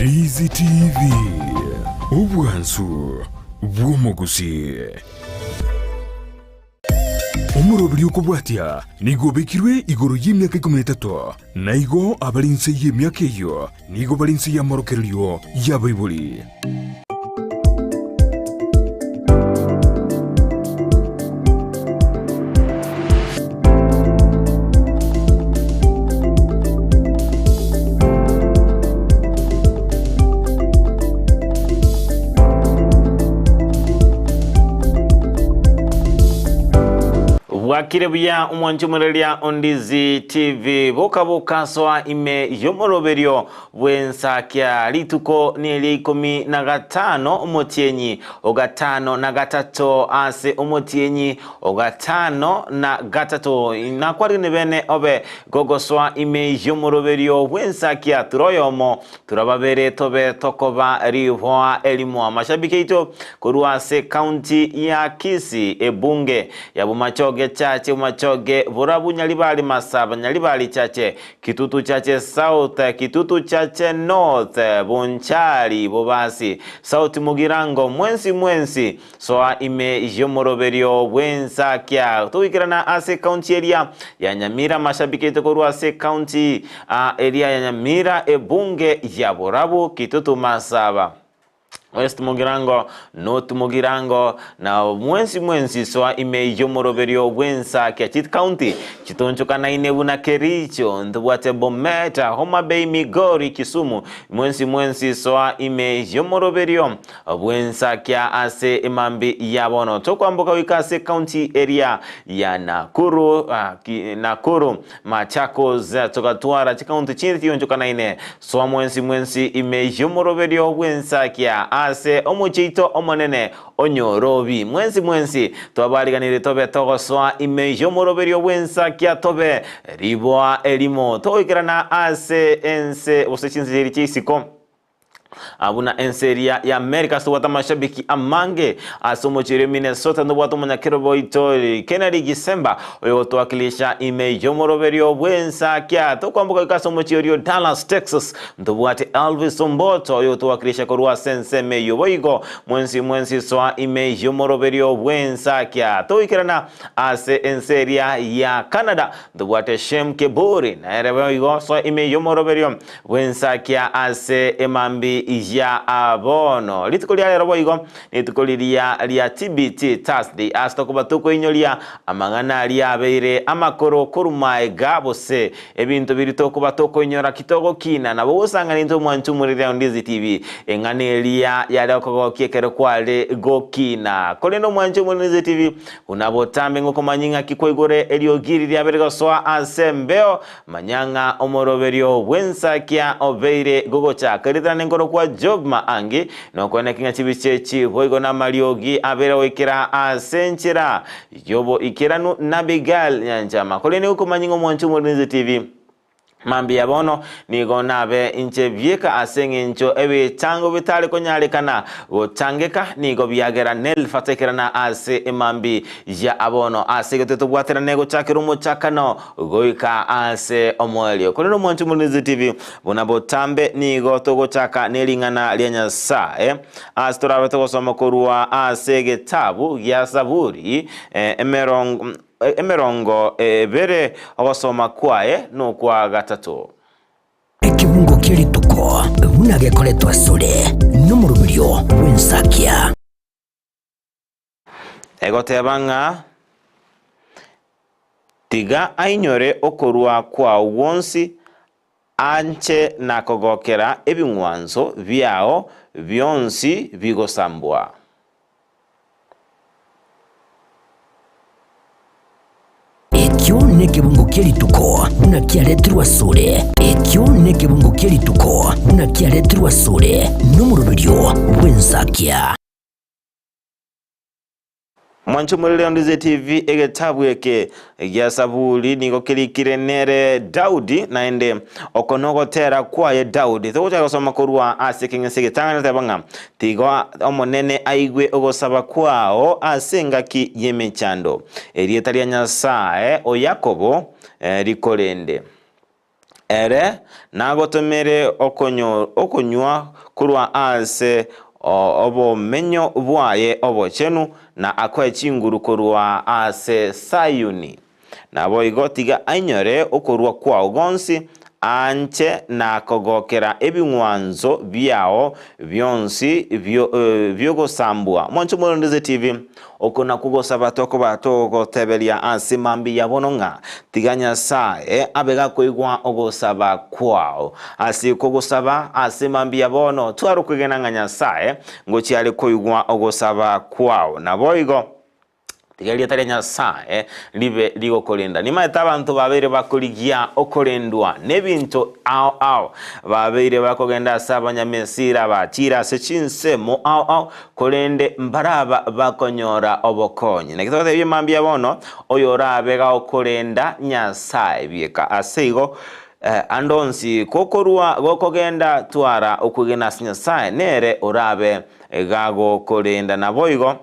Ndizi TV, obwansu bw'omogusii. Omoroberi okobwatia nigo obekirwe igoro y'emiaka ikomi na etato, na igo abare inse y'emiaka eyio nigo bare inse y'amorokererio y'abaibori. Bwakire buya omwanchi omoreria Ondizi TV boka boka soa ime y'omoroberio bw'ensakia rituko neria ikomi na gatano omotienyi o gatano na gatato ase omotienyi o gatano na gatato nakwarigane bene obe gogosoa ime y'omoroberio bw'ensakia tura oyomo tura babere tobe tokoba riboa erimo. Amashabiki aito korwa ase county ya Kisii ebunge ya Bomachoge Chache Bomachoge Borabu Nyaribari Masaba Nyaribari Chache Kitutu Chache South Kitutu Chache North Bonchari Bobasi South Mugirango mwensi mwensi Soa ime y'omoroberio bw'ensakia. Togoikerana ase ekaunti eria ya Nyamira amashabiki aito korwa ase ekaunti eria ya Nyamira ebunge ya Borabu, Kitutu Masaba, West Mugirango, North Mugirango na mwensi mwensi soa ime y'omoroberio bw'ensakia chikaunti chitonchokanaine buna Kericho, ntobwate Bomet, Homa Bay, Migori, Kisumu, mwensi mwensi soa ime y'omoroberio Bw'ensakia ase emambi ya bono. Tokwamboka goika ase ekaunti eria ya Nakuru, Nakuru, Machakos, togatwara chikaunti chinde chionchokanaine. Soa mwensi mwensi ime y'omoroberio bw'ensakia ase omochie oito omonene o Nyorobi. Mwensi mwensi twabariganirie tobe togosoa ime y'omoroberio bw'ensakia tobe riboa erimo togoikerana ase ense gose chinse chiria chia isiko. Buna ense eria ya Amerika ase tobwate amashabiki amange ase omochie oria Minnesota ntobwate omonyakerobe oito Kennedy Gisemba oyogotowakilisha ime y'omoroberio bw'ensakia tokwamboka goika ase omochie oria o Dallas Texas ntobwate Elvis Omboto oyogotowakilisha korwa ase ensemo eyio boigo mwensi mwensi soa ime y'omoroberio bw'ensakia togoikerana ase ense eria ya Canada ntobwate Shem Keburi nere boigo soa ime y'omoroberio Bw'ensakia ase emambi ya bono. Rituko ria rero boigo nituko riria ria TBT, Thursday, ase tokoba tokoinyoria amang'ana aria abeire amakoro korwa maega gose ebinto biria tokoba tokoinyora ki togokina nabo gosang'ana intwe omwancho omoriri Aundizi TV eng'ana eria yare okogokia ekero kware gokina. Korende omwancho omoriri TV buna botambe ngokomanyia ng'aki kwaigure eriogi riria riabeire gosoa ase embeo Manya ng'a omoroberio bw'ensakia obeire gogochaka ritana nenkoro kwa Job maangi, nokoeneki ng'a chibicha echi boigo namariogi abeire goikera ase enchera y'oboikeranu n'Abigail Nyanchama. Korende gokomanya ng'a omwancho Omorinzi TV mambia bono nigo nabe inche bieka ase eng'encho ebitango bitare konyarekana gotangeka nigo biagera Nelf ataikerana ase emambi ya bono ase igo titobwaterane gochakera omochakano Goika ase omoerio. Korende omwancho Omolinzi TV, buna botambe nigo togochaka nering'ana ria Nyasae, ase torabe togosoma korwa ase egetabu gia Zaburi emerongo emerongo ebere ogosoma kwaye nokwa gatato. Ekebungo kie rituko buna gekoretwa asore nomoroberio bw'ensakia. Egoteba ng'a, Tiga ainyore okorua kwao gwonsi, anche na kogokera ebing'wanso biao bionsi bigosambwa. Ekio nekebungo kie rituko buna kiaretirwe asore. Ekio nekebungo kie rituko buna kiaretirwe asore nomoroberio bw'ensakia. Mwanche omorere onde TV egetabu eke gia Saburi nigo kerikire nere Daudi, naende oko nogotera kwaye Daudi. Togochaka gosoma korwa ase ekeng'ese egetang'ani goteba ng'a tiga Omonene aigwe ogosaba kwao ase engaki y'emechando. Erieta ria Nyasae o Yakobo rikorende. Ere nagotomere okonywa korwa ase obomenyo bwaye obochenu, na akoe chinguru korwa ase Sayuni. Naboigo tiga ainyore okorua kwao gwonsi, aanche na kogokera ebing'wanso biao bionsi bi'ogosambwa. Mwanche Omorondeze TV, oko nakwo gosaba tokoba togoteberia ase mambia bono ng'a tiga Nyasae abe gakoigwa ogosaba kwao. Ase kogosaba ase mambia bono, tware okwegena ng'a Nyasae ngochia are koigwa ogosaba kwao. Naboigo. Tiga erieta ria Nyasae ribe rigokorenda. Nimaete abanto babeire bakorigia okorendwa nebinto ao ao. Babeire bakogenda ase abanyamesira bachiire ase chinsemo ao ao, korende mbaraba bakonyora obokonyi. Naki togotebia mambia bono, oyorabe gaokorenda Nyasae bieka. Ase igo, ande onsi gokorua gokogenda twara okwegena ase Nyasae, nere orabe gagokorenda. Naboigo.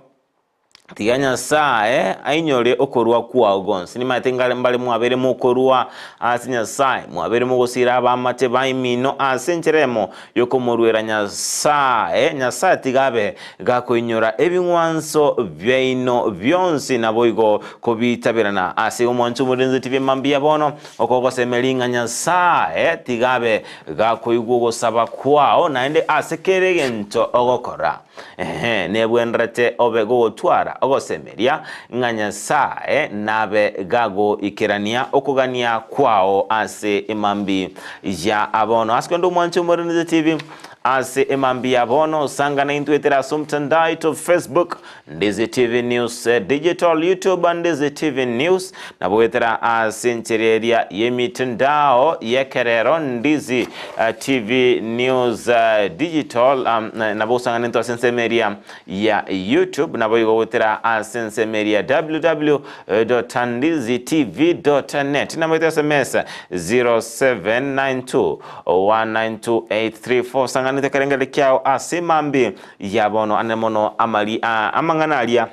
Tiga Nyasae ainyore okorua kwao gwonsi. Nimanyete ngare mbare mwabeire mokorua ase Nyasae, mwabeire mogosiira abaamate baimino ase enchera emo y'okomoruera Nyasae. Nyasae tiga abe gakoinyora ebing'wanso biaino bionsi naboigo kobiitaberana ase omwancho omorenze tibie mambia bono okogosemeria ng'a Nyasae tiga abe gakoigwa ogosaba kwao naende ase kera egento ogokora. Ehe, nebwenerete obe gogotwara ogosemeria ng'a Nyasae nabe gagoikerania okogania kwao ase emambi ya bono. Ase korende omwanche Omorenete TV, ase emambi ya bono, sangana intwe etera ase omotandao oito Facebook, Ndizi TV News Digital, YouTube, Ndizi TV News, nabo goetera ase enchera eria y'emitandao y'ekerero Ndizi TV News Digital, nabo gosang'ana intwe ase ensemo eria ya YouTube, nabo igo goetera ase ensemo eria www.ndizitv.net. Namba yaito ya SMS 0792 192834. Sang'ana intwe ekerengererio kiao ase mambi ya bono ane mono amari amang'ana aria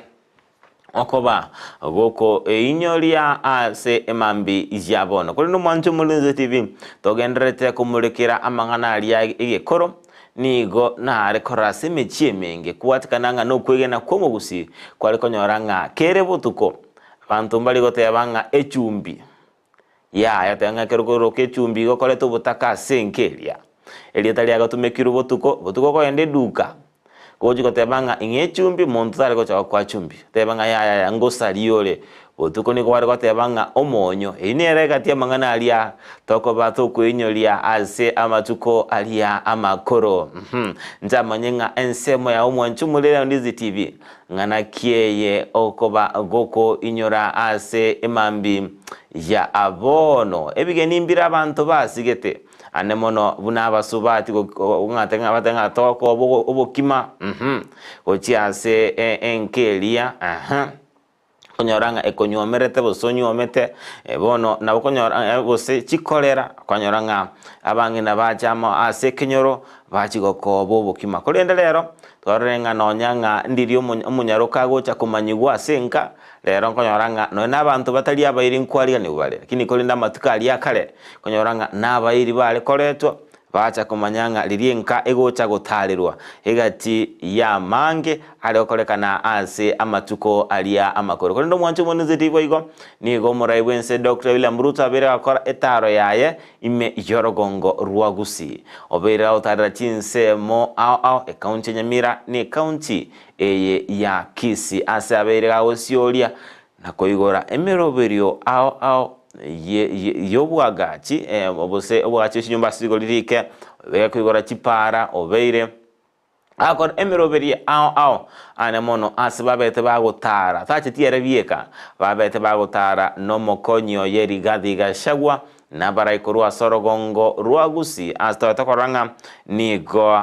okoba gokoeinyoria ase emambi ya bono. Korende omwanche Omolinzi TV togendererete komorekera amang'ana aria egekoro, nigo nare korora ase emechie emenge kobwatekana ng'a nokwegena kw'omogusii kware konyora ng'a kere botuko abanto mbare goteba ng'a echumbi Yaya, teba ng'a ekero kororoka echumbi igo koreta obotaka ase enka eria. Erieta riagatumekirwe botuko, botuko okogenda eduka, gochi goteba ng'a ing'a echumbi, monto tari gocha gokoa chumbi. Teba ng'a yaya yaya ngosaria ore. Botuko nigo bare goteba ng'a omonyo. Eyio nere egati y'amang'ana aria tokoba tokoinyoria ase amatuko aria amakoro. Mh, nchamanye ng'a ensemo ya omwancho omorere Ondizi TV, ng'a naki eye okoba gokoinyora ase emambi ya bono. Ebigeni mbire abanto basigete ane mono buna abasubati ng'a batebe ng'a tokoba obokima uhum, gochia ase enka eria aha, okonyora ng'a ekonywomerete gose onywomete, bono nabo okonyora gose chikorera, okonyora ng'a abang'ina bacha amo ase ekenyoro, bachia gokoba obokima. Korende rero, twarorire ng'a nonya ng'a ndiri omonyaroka agocha komanyigwa ase enka, Rero nkonyora ng'a nonya nabanto batari abairi nkwariganigwa bare, lakini korende amatuko aria a kare, nkonyora ng'a nabairi bare koretwa, bacha komanya ng'a riria enka egocha gotaarerwa egati y'amange are gokorekana ase amatuko aria amakoro. Korende omwancho omonene boigo, nigo omorai bw'ense Doctor William Ruto abeire gakora etaaro yaye ime y'orogongo rwa Gusii. Obeire agotaarera chinsemo ao ao, ekaunti ya Nyamira na ekaunti eye ya Kisii ase abeire gagosioria na koigora emeroberio ao ao y'obwagachi gose obwagachi bwe chinyomba ase rigori rike, obeire koigora chipaara, obeire agokora emeroberio ao ao ane mono ase babete bagotara, tacheti ere bieka, babete bagotara nomokonyi oye Rigathi Gachagua, Nabarai korwa ase orogongo rwa Gusii ase toete korora ng'a nigo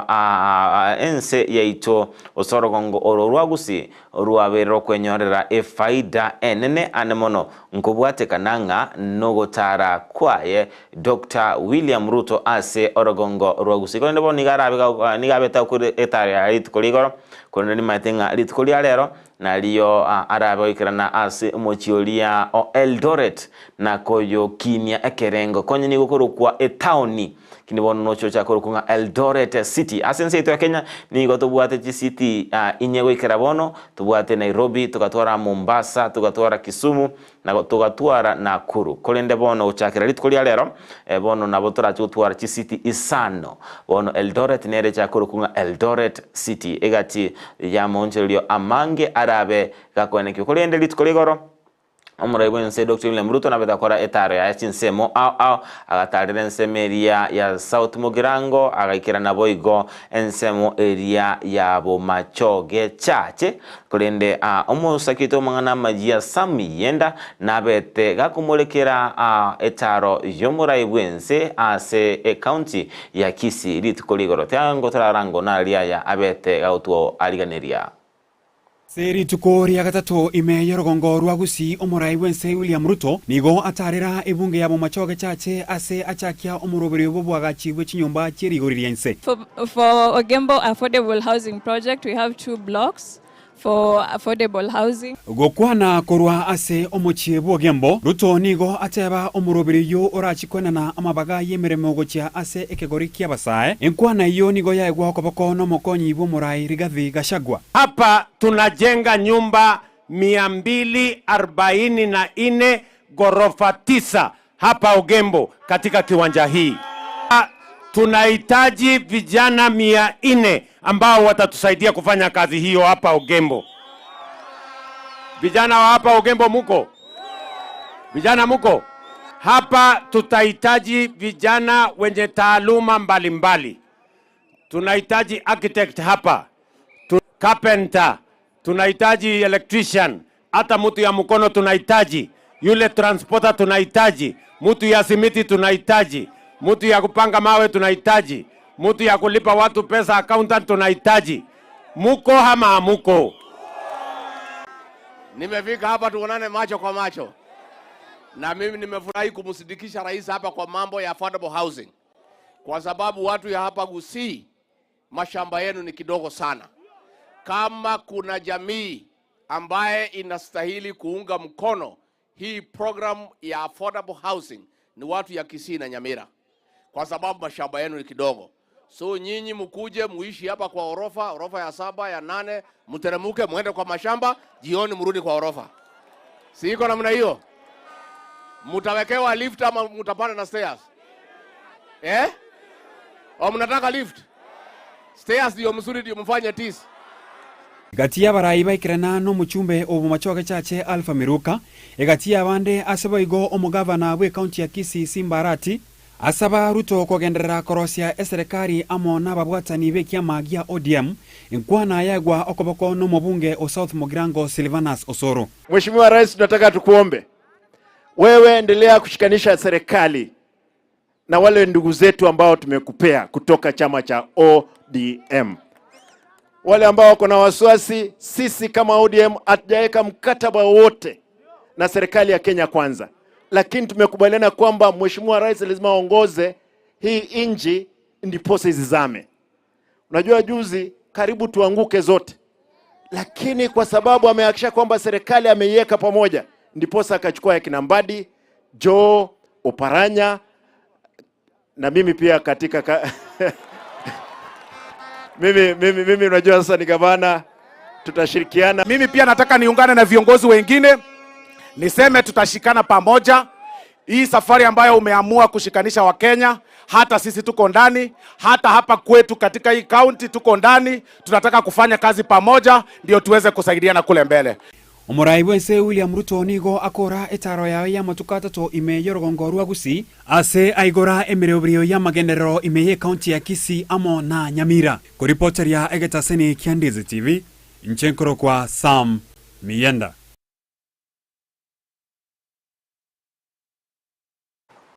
ense yaito gose orogongo oro rwa Gusii rwabeire rokwenyorera efaida enene ane mono nkobwatekana ng'a nogotara kwaye Doctor William Ruto ase orogongo rwa Gusii. Korende bono nigo arabe nigo abete agokora etaro yaye rituko ria igoro, korende nimaete ng'a rituko ria rero Nario arabe goikerana ase omochie oria o Eldoret na koyokinia ekerengo. Ekerengo konya nigo okorokwa etaoni, lakini bono noche ochake korokwa ng'a Eldoret City. Ase ense yaito ya Kenya nigo tobwate chisiti inye goikera bono, tobwate Nairobi, togatwara Mombasa, togatwara Kisumu, na togatwara Nakuru. Korende bono gochakera rituko ria rero, bono nabo torache gotwara chisiti isano. Bono Eldoret nere echake korokwa ng'a Eldoret City, egati y'amaonchorerio amange arabe gakoenekigwa. Korende rituko ria igoro, Omorai bw'ense Doctor William Ruto nabete gokora etaaro yaye chinsemo ao ao, agatarera ensemo eria ya South Mugirango, agaikera naboigo ensemo eria ya Bomachoge Church. Korende omosaki oito bw'amang'ana amayia Sam Yenda nabete gakomorekera etaaro y'omorai bw'ense ase ecounty ya Kisii rituko rigoro. Tiango torarango nari aya abete gagotwoariganeria. Ase rituko ria gatato ime y'orogongo rwa Gusii omorai bw'ense William Ruto nigo atarera ebunge ya Bomachoge Chache ase achakia omoroberio bw'oboagachi bwe chinyomba chie rigori ria inse. For Ogembo Affordable Housing Project we have two blocks for affordable housing. Gokwana korwa ase omochie bw'Ogembo, Ruto nigo ateba omoroberio oyio orachie koenana amabaga y'emeremo gochia ase ekegori ki'abasae. Enkwana eyio nigo yaegwa okoboko n'omokonyi bw'omorai Rigathi Gachagua. Hapa tunajenga nyumba 244 ghorofa tisa hapa Ogembo katika kiwanja hii. Tunahitaji vijana 400 ambao watatusaidia kufanya kazi hiyo hapa Ogembo. Vijana wa hapa Ogembo muko? Vijana muko? Hapa tutahitaji vijana wenye taaluma mbalimbali. Tunahitaji architect hapa, carpenter, tunahitaji electrician, hata mtu ya mkono tunahitaji, yule transporter tunahitaji, mtu ya simiti tunahitaji, mtu ya kupanga mawe tunahitaji, mtu ya kulipa watu pesa accountant tunahitaji. Muko ama hamuko? Nimefika hapa tuonane macho kwa macho, na mimi nimefurahi kumsindikisha rais hapa kwa mambo ya affordable housing, kwa sababu watu ya hapa Gusii mashamba yenu ni kidogo sana. Kama kuna jamii ambaye inastahili kuunga mkono hii program ya affordable housing ni watu ya Kisii na Nyamira, kwa sababu mashamba yenu ni kidogo. So nyinyi mkuje muishi hapa kwa orofa, orofa ya 7 ya 8, mteremuke muende kwa mashamba, jioni mrudi kwa orofa. Si iko namna hiyo? Mutawekewa lift ama mutapanda na stairs? O mnataka lift? Stairs ndio mzuri, ndio mfanye tisi. Egati y'abarai baikerana nomochumbe o Bomachoge Chache Alpha Miruka, egati y'abande ase boigo omogavana bw'ecounty ya Kisii Simba Arati, asaba Ruto kogenderera korosia eserekari amo nababwatani b'ekiama gia ODM, enkwana yaegwa okoboko nomobunge o South Mugirango Silvanus Osoro. Mheshimiwa Rais, tunataka tukuombe wewe, endelea kushikanisha serikali na wale ndugu zetu ambao tumekupea kutoka chama cha ODM. Wale ambao wako na wasiwasi, sisi kama ODM hatujaweka mkataba wowote na serikali ya Kenya Kwanza, lakini tumekubaliana kwamba Mheshimiwa Rais lazima aongoze hii inji ndiposa izizame. Unajua juzi karibu tuanguke zote, lakini kwa sababu amehakikisha kwamba serikali ameiweka pamoja, ndiposa akachukua akina Mbadi, Joe, Oparanya na mimi pia katika mimi unajua sasa ni gavana, tutashirikiana. Mimi pia nataka niungane na viongozi wengine niseme tutashikana pamoja. Hii safari ambayo umeamua kushikanisha Wakenya, hata sisi tuko ndani, hata hapa kwetu katika hii county tuko ndani, tunataka kufanya kazi pamoja ndio tuweze kusaidiana kule mbele. Omorai bwense William Ruto nigo akora etaro yaye y'amatuko atato ime y'orogongo rwa Gusii ase aigora emeroberio y'amagenderero ime y'ecounty ya Kisii amo na Nyamira. Koripoteria egetaseni kia Ndizi TV, inche kwa Sam Miyenda.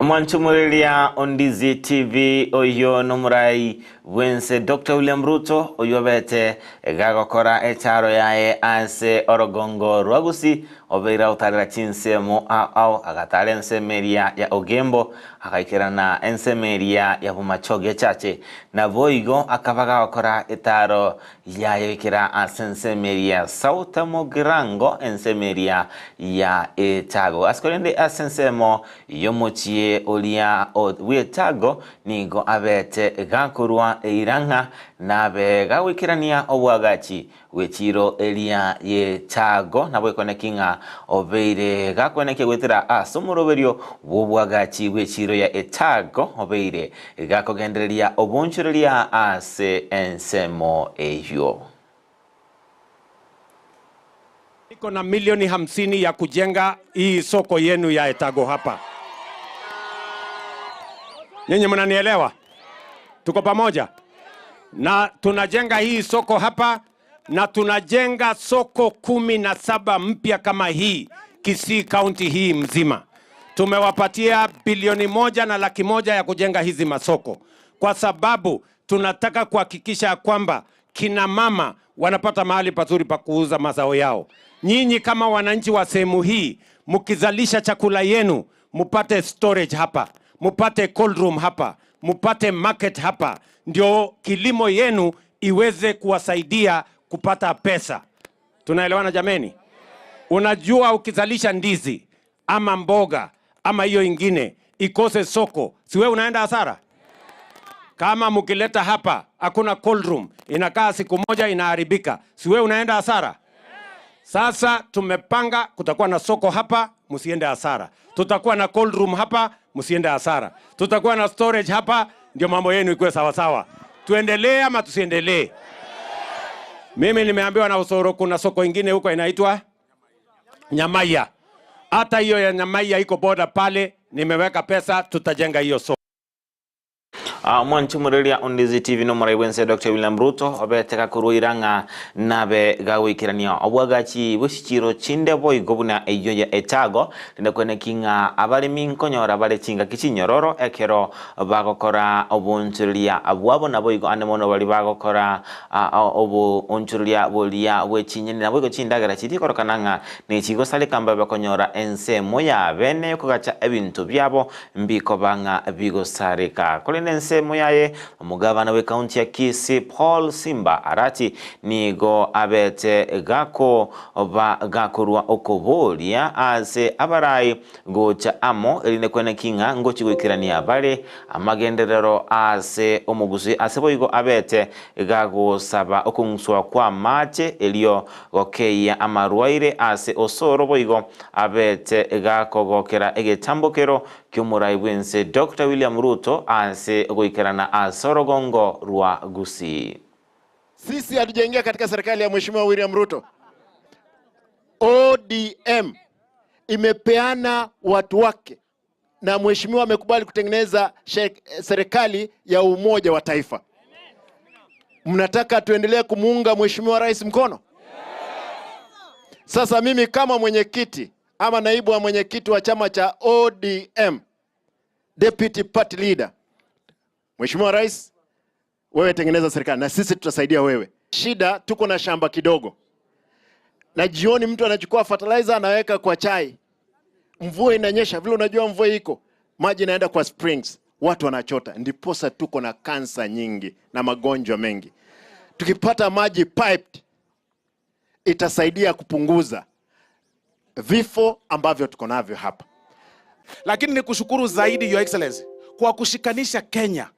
Omwanchumureria Ondizi TV oyo nomorai bwense Doctor William Ruto oyio obete gagokora echaro yaye ase orogongo rwa Gusii obeire agotarera chinsemo ao ao agatara ensemo eria ya Ogembo agaikerana ensemo eria ya Bomachoge Chache naboigo akaba gagokora etaro yaye goikera ase ensemo eria ya South Mugirango ensemo eria ya Etago ase korende ase ensemo y'omochie oria bw'Etago nigo abete gakorwa eira ng'a nabe gagoikerania oboagachi bw'echiiro eria y'Etago, nabo ekoneki ng'a obeire gakwenekia goetera ase omoroberio bw'oboagachi bw'echiiro ya Etago, obeire gakogendereria obonchoreria ase ensemo eyio. Niko na milioni hamsini ya kujenga hii soko yenu ya Etago hapa. Nyinyi mnanielewa? Tuko pamoja? Na tunajenga hii soko hapa na tunajenga soko 17 mpya kama hii Kisii County hii mzima. Tumewapatia bilioni 1 na laki moja ya kujenga hizi masoko kwa sababu tunataka kuhakikisha kwamba kina mama wanapata mahali pazuri pa kuuza mazao yao. Nyinyi kama wananchi wa sehemu hii mkizalisha chakula yenu mupate storage hapa, mupate cold room hapa, mupate market hapa, ndio kilimo yenu iweze kuwasaidia kupata pesa. Tunaelewana jameni? Unajua, ukizalisha ndizi ama mboga ama hiyo ingine ikose soko, si wewe unaenda hasara? Kama mkileta hapa hakuna cold room, inakaa siku moja inaharibika, si wewe unaenda hasara? Sasa tumepanga kutakuwa na soko hapa, msiende hasara. Tutakuwa na cold room hapa, msiende hasara. Tutakuwa na storage hapa, ndio mambo yenu ikuwe sawa sawa. Tuendelee ama tusiendelee? Mimi nimeambiwa na Osoro kuna soko ingine huko inaitwa Nyamaiya. Hata hiyo ya Nyamaiya iko boda pale, nimeweka pesa, tutajenga hiyo soko. Omwanchi omoreria o Ndizi TV na omorai bwense Dr. William Ruto obete gakorwa ira ng'a nabe gagoikerania obwagachi bwe chichiro chinde boigo buna eyio ya Etago rinde kweneki ng'a abaremi nkonyora bare chingaki chinyororo ekero bagokora obonchoreria bwabo naboigo ande mono baria bagokora oboonchoreria boria bwe chinyeni naboigo chindagera chiria chikorokana ng'a nechigosareka mbabe bakonyora ensemo ya bene yokogacha ebinto biabo Mbikoba ng'a bigosareka. Korende ensemo yaye, omogavana bw'ekaunti ya Kisii Paul Simba Arati nigo abete gakoba gakorua okoboria ase abarai gocha amo erinde kweneki ng'a ngochi goikerania bare amagenderero ase omogusii ase boigo abete gagosaba okong'uswa kw'amache erio gokeyia amarwaire ase osoro boigo Abete gakogokera egetambokero ki'omorai bw'ense Doctor William Ruto ase goikerana ase orogongo rwa Gusii. Sisi hatujaingia katika serikali ya Mheshimiwa William Ruto. ODM imepeana watu wake na mheshimiwa amekubali kutengeneza serikali ya umoja wa taifa. Mnataka tuendelee kumuunga mheshimiwa rais mkono? Sasa mimi kama mwenyekiti ama naibu wa mwenyekiti wa chama cha ODM, deputy party leader, Mheshimiwa Rais, wewe tengeneza serikali na sisi tutasaidia wewe. Shida tuko na shamba kidogo, na jioni mtu anachukua fertilizer anaweka kwa chai mvua inanyesha vile, unajua mvua iko, maji inaenda kwa springs, watu wanachota, ndiposa tuko na kansa nyingi na magonjwa mengi. Tukipata maji piped, itasaidia kupunguza vifo ambavyo tuko navyo hapa. Lakini ni kushukuru zaidi Your Excellency kwa kushikanisha Kenya,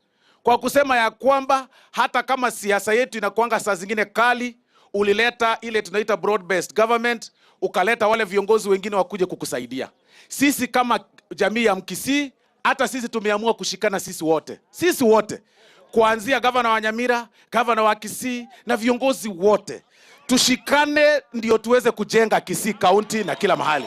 kwa kusema ya kwamba hata kama siasa yetu inakuanga saa zingine kali, ulileta ile tunaita broad based government, ukaleta wale viongozi wengine wakuje kukusaidia. Sisi kama jamii ya Mkisii, hata sisi tumeamua kushikana sisi wote, sisi wote kuanzia gavana wa Nyamira, gavana wa Kisii na viongozi wote tushikane, ndio tuweze kujenga Kisii County na kila mahali.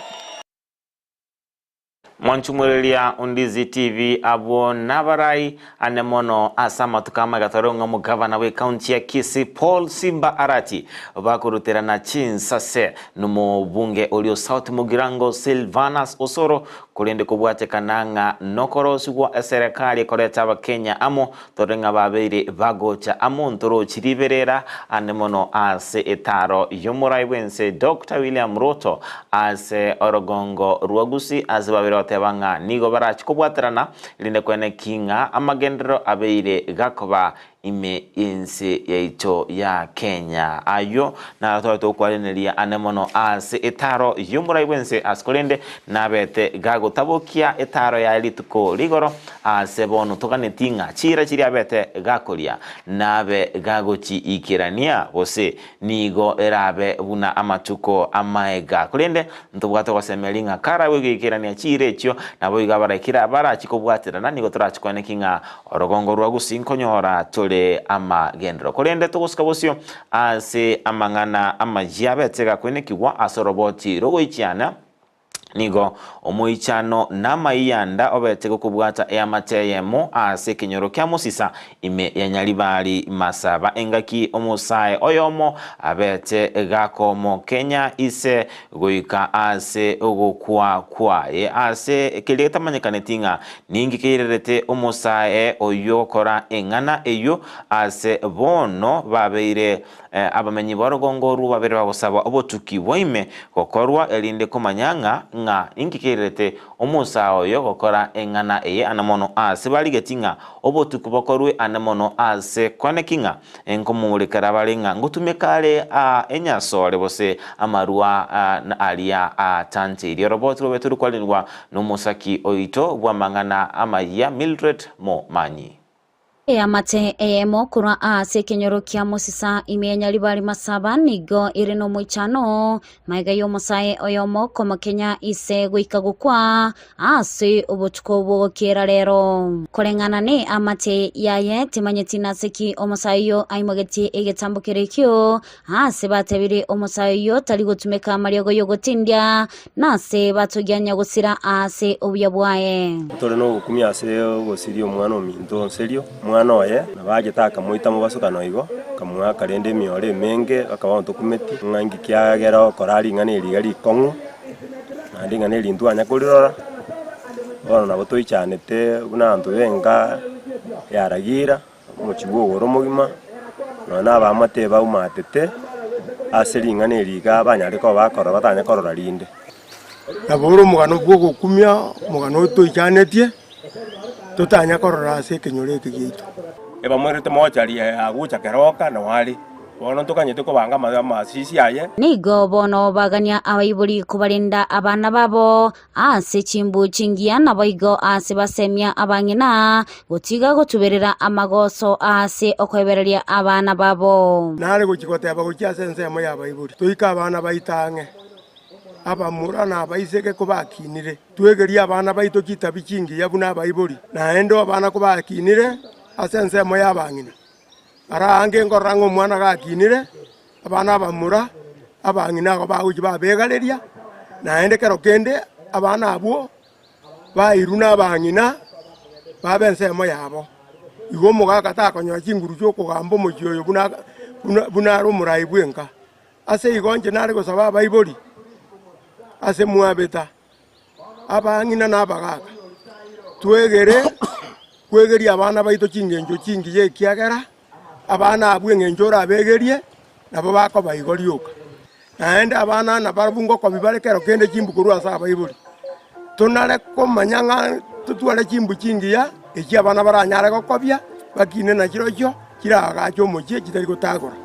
Mwanchumureria Ondizi TV abwo nabarai ane mono ase amatuko amagatoro ng'a omogavana bw'ekaunti ya Kisii Paul Simba Arati bakoruterana chinsase nomobunge orio South Mugirango Silvanus Osoro. Korende kobwatekana ng'a nokorosigwa eserekari ekoreta Abakenya amo, tore ng'a babeire bagocha amo ntorochi riberera ande mono ase etaro y'omorai bw'ense Doctor William Ruto ase orogongo rwa Gusii ase babeire goteba ng'a nigo barachi kobwaterana erinde koene ki ng'a amagenderero abeire gakoba ime y'ense yaito ya Kenya. Ayio naro tware tokwareneria ane mono ase etaro y'omorai bw'ense ase korende nabete gagotabokia etaro yaye rituko rigoro ase bono toganeti ng'a chiira chiria abete gakoria nabe gagochiikerania gose nigo erabe buna amatuko amaega. Korende ntobwate ogosemeria ng'a karabe goikerania chiira echio naboigo abaraikire abarachie kobwaterana nigo torachikwaneki ng'a Orogongo rwa gusii nkonyora tore amagenderero, korende togosika bosio ase amang'ana amayia abete gakoinekigwa ase oroboti rogoichiana. Nigo omoichano na amaiyanda obete gokobwata eamate eyemo ase ekenyoro kia Mosisa ime ya Nyaribari Masaba engaki omosae oyomo abete gakomokenya ise goika ase ogokwa kwaye ase keria getamanyekaneti ng'a Ninki keirerete omosae oyio gokora eng'ana eyio ase bono babeire abamenyi b'orogongo orwo babeire bagosaba obotuki bwaime gokorwa erinde komanya ng'a ng'a inki keirerete omosae oyo gokora eng'ana eye ane mono ase barigeti ng'a obotuki bokorwe ane mono ase kwaneki ng'a nkomorekera bare ng'a ngotumeka are enyasore gose amarwa aria atancheirie. Oroboti robe torikwanerwa Nomosaki oito bw'amang'ana amayia Mildred Momanyi. Eamate eyemo korwa aase ekenyoro kia Mosisa ime ya Nyaribari Masaba nigo ere nomoichano magega y'omosae oyomo komokenya ise goika gokwa ase obotuko bw'ogokiera rero. Koreng'ana neamate yaye timanyeti nase ki omosae oyio aimogetie egetambokero ekio Aase batebire omosae oyio tari gotumeka amariogo y'ogotindia, na ase batogia nyagosira aase obuya bwaye. Tore nogokumia ase ogosiria omwana ominto onserio, omwana oye, nabo achete akamoita mobasokano igo, akamoaka rende emioro emenge, bakaba ontokumeti, ng'a inki kiagera okora ring'ana eri iga rikong'u, naende ring'ana eri ntwanya korirora, bono nabo toichanete buna abanto benka yaragira. Omochie bw'ogoro omogima, nonya na abaamate baumatete ase ring'ana eri iga banyare koba bakorora batanye korora rinde. Nabo ore omogano bw'ogokumia, omogano oyo toichanetie, totanya korora ase ekenyoro eke giaito. Ebamwerete mochari agocha keroka nao are. Bono ntokanyete kobanga amasisi aye. Nigo bono bagania abaibori kobarenda abana babo Ase chimbu chingiya naboigo aase basemia abang'ina, gotiga gotuberera amagoso aase okoebereria abana babo. Nare gochia goteba gochia ase ensemo y'abaibori, Toike abana baito ang'e, abamura na abaiseke kobakinire, twegerie abana baito chitabi chingiya buna abaibori, naende abana kobakinire ase ensemo y'abang'ina. Ara aange nkorora ng'a omwana gakinire, abana abamura, abang'ina aba bagochia babegareria, naende ekero kende abana abwo bairwe na abang'ina babe ensemo yabo. Igo omogaka takonyora chinguru chi'okogamba omochie oyo buna buna buna are omorai bw'enka. Ase igo inche nare gosaba abaibori ase mwabeta. Abang'ina na abagaaka, twegere kwegeria abana baito chingencho chingiya, ekiagera abana abwo engencho orabegerie nabo bakoba igo rioka. Naende abana nabarabwo ngokobi bare kero kende chimbu korwa ase abaibori. Tonare komanya ng'a totware chimbu chingiya echio abana baranyare gokobia, bakine nachirochio chiragache omochie chitari gotagora.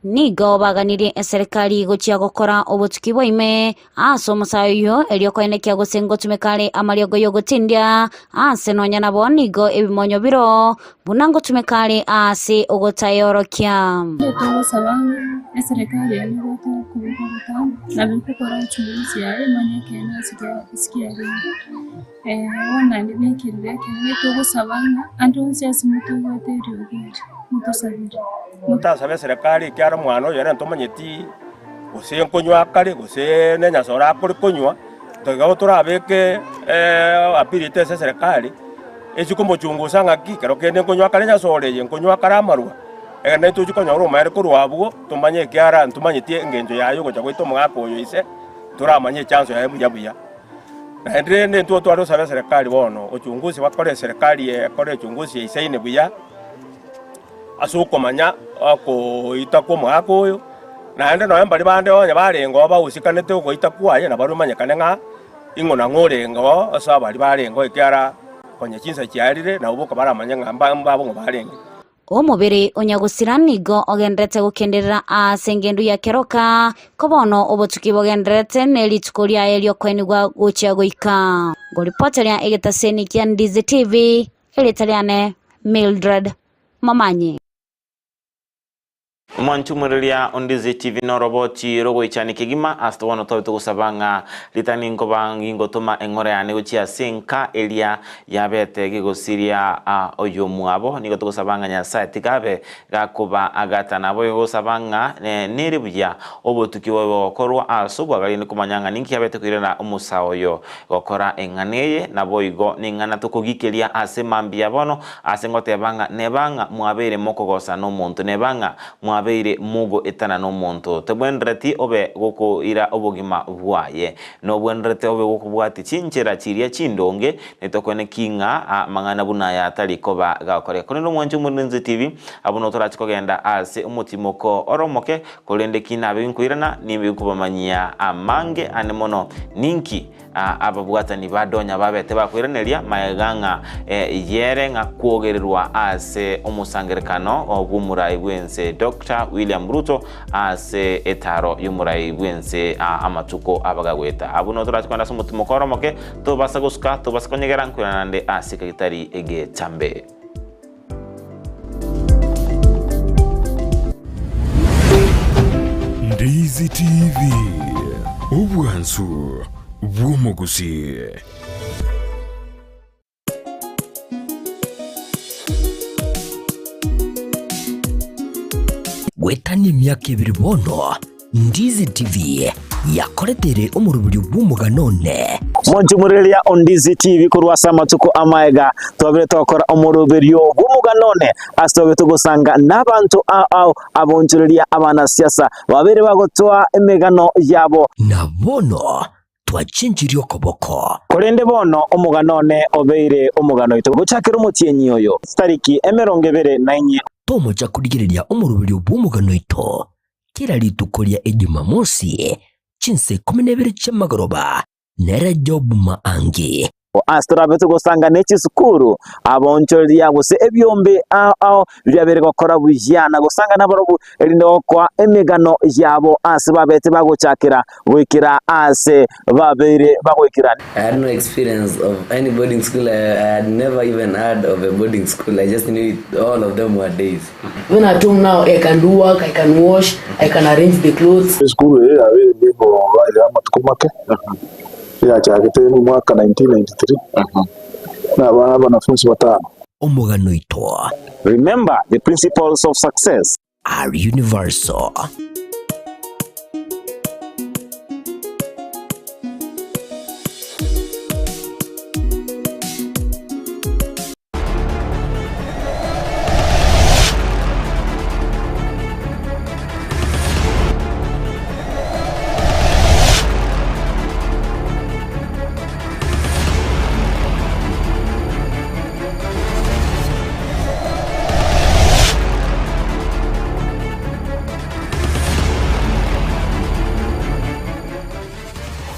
Nigo baganirie eserekari gochia gokora obotuki bwa ime ase omosae oyio, erio koenekia gose ngotumeka are amariogo y'ogotindia aase nonya nabo nigo ebimonyo biro buna ngotumeka are aase ogotaeorokia. Togosaba ng'a eserekari eye nebwate okoboko ogotambe, nabo egokora uchunguzi yaye emanye ekeene ase kiarenge. Bono naende nekerero ekenene togosaba ng'a ande onsi ase motoigwete eriogi eri, motosabere. Motasabe eserekari ekiagera omwana oyo ere ntomanyeti gose nkonywa akare gose nenyasore akore konywa, tiga torabeke appeal yaito ase eserekari, echi komochungusa ng'aki ekero kende nkonywa akare enyasore eye, nkonywa akare amarwa, ekero naintwe tochi konyora omoerio korwa abwo, tomanye ekiagera ntomanyeti engencho yaye ogocha goita omogaka oyo ise, toramanye echanso yaye buya buya. Naende rende intwe tware gosaba eserekari bono uchunguzi bakore eserekari ekore uchunguzi eisaine buya ase okomanya okoita kwa omogaka oyo, naende nonye mbaria bande onye barenge oo bahusikanete ogoita kwaye nabarabwo bamanyekane ng'a ing'o na ng'o orenge oo ase abaria barenge oo ekiagera konya chinsa chiarire nabo boka baramanye ng'a mba mbabo ng'o barenge. Omobere o nyagosira nigo ogendererete gokenderera ase engendu ya keroka, ko bono obotuki bogendererete ne rituko riaye ri'okoenigwa gochia goika. Ngoripoteria egetaseni kia Ndizi TV, erieta riane Mildred Momanyi. Omwanchumureria o Ndizi TV noroboti rogoichania kegima ase bono twabe togosaba ng'a ritang'ani nkoba ngingotoma eng'ora yane gochia ase enka eria yabete gegosiria oyomwabo. Nigo togosaba ng'a Nyasae tiga abe gakoba agata. Naboigo gosaba ng'a nere buya obotuki bobe bogokorwa ase obwagarini komanya ng'a ninki yabete koirana omosae oyo gokora eng'ana eye. Naboigo neng'ana tokogikeria ase mambia bono Ase ngoteba ng'a neba ng'a mwabeire mokogosa nomonto, neba ng'a mwabeire mogoetana nomonto, tebwenereti obe gokoira obogima bwaye. Nobwenerete obe gokobwatia chinchera chiria chindonge, netokwene ki ng'a amang'ana buna aya atari koba gakoreka. Korende omwanche omorinzi TV, abwo notorache kogenda ase omotimoko ore omoke, korende ki nabe nkoirana, nimbe nkobamanyia amange ane mono. Ninki? Ababwatani ba Donya babete bakoiraneria magega ng'a yere ng'a kwogererwa ase omosangerekano bw'omorai bw'ense Doctor William Ruto ase etaro y'omorai bw'ense amatuko abagagoeta. Abwo noo torache kogenda ase omotimoko ore omoke, tobasa gosuka, tobasa konyegera nkoirana naende ase ekegetari egetambe. Ndizi TV, obwansu bw'omogusii. Goetania emiaka ebere bono, Ndizi TV yakoreteire omoroberio bw'omogano one. Monchumureria o Ndizi TV korwa ase amatuko amaega twabire togokora omoroberio bw'omogano one ase twabire togosanga nabanto ao ao abonchoreria abanasiasa babere bagotoa emegano yabo. Na bono twachenchirie okoboko. Korende bono omogano one obeire omogano oito gochakera omotienyi oyo, chitariki 24. Tomocha korigereria omoroberio bw'omogano oito Kera rituko ria Ejumamosi, chinsa ikomi na ibere chi'amagoroba, nere Job Maangi. Ase torabe togosanga ne chisukuru, abaonchoreria gose ebiombe ao ao biria bire gokora buya na gosanga nabarobwo, erinde gokoa emegano yabo ase babete bagochakera goikera aase babeire bagoikera. I had no experience of any boarding school. I, I had never even heard of a boarding school. I just knew it, all of them were days. When at home now, I can do work, I can wash, I can arrange the clothes. Esukuru eye yabeire nigo aye amatuko make, eyachagete omwaka 1993 na abana abanafunsi batano. Omogano oito. Remember the principles of success. Are universal.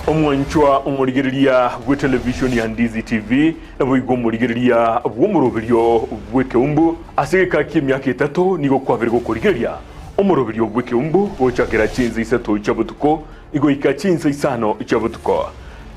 Omwanchwa omorigereria bw'etelevishoni ya Ndizi TV, naboigo omorigereria bw'omoroberio bw'ekeumbu ase egeka ki'emiaka etato nigo kwabere gokorigereria omoroberio bw'ekeumbu gochakera chinsa isato chia botuko goika chinsa isano chia botuko.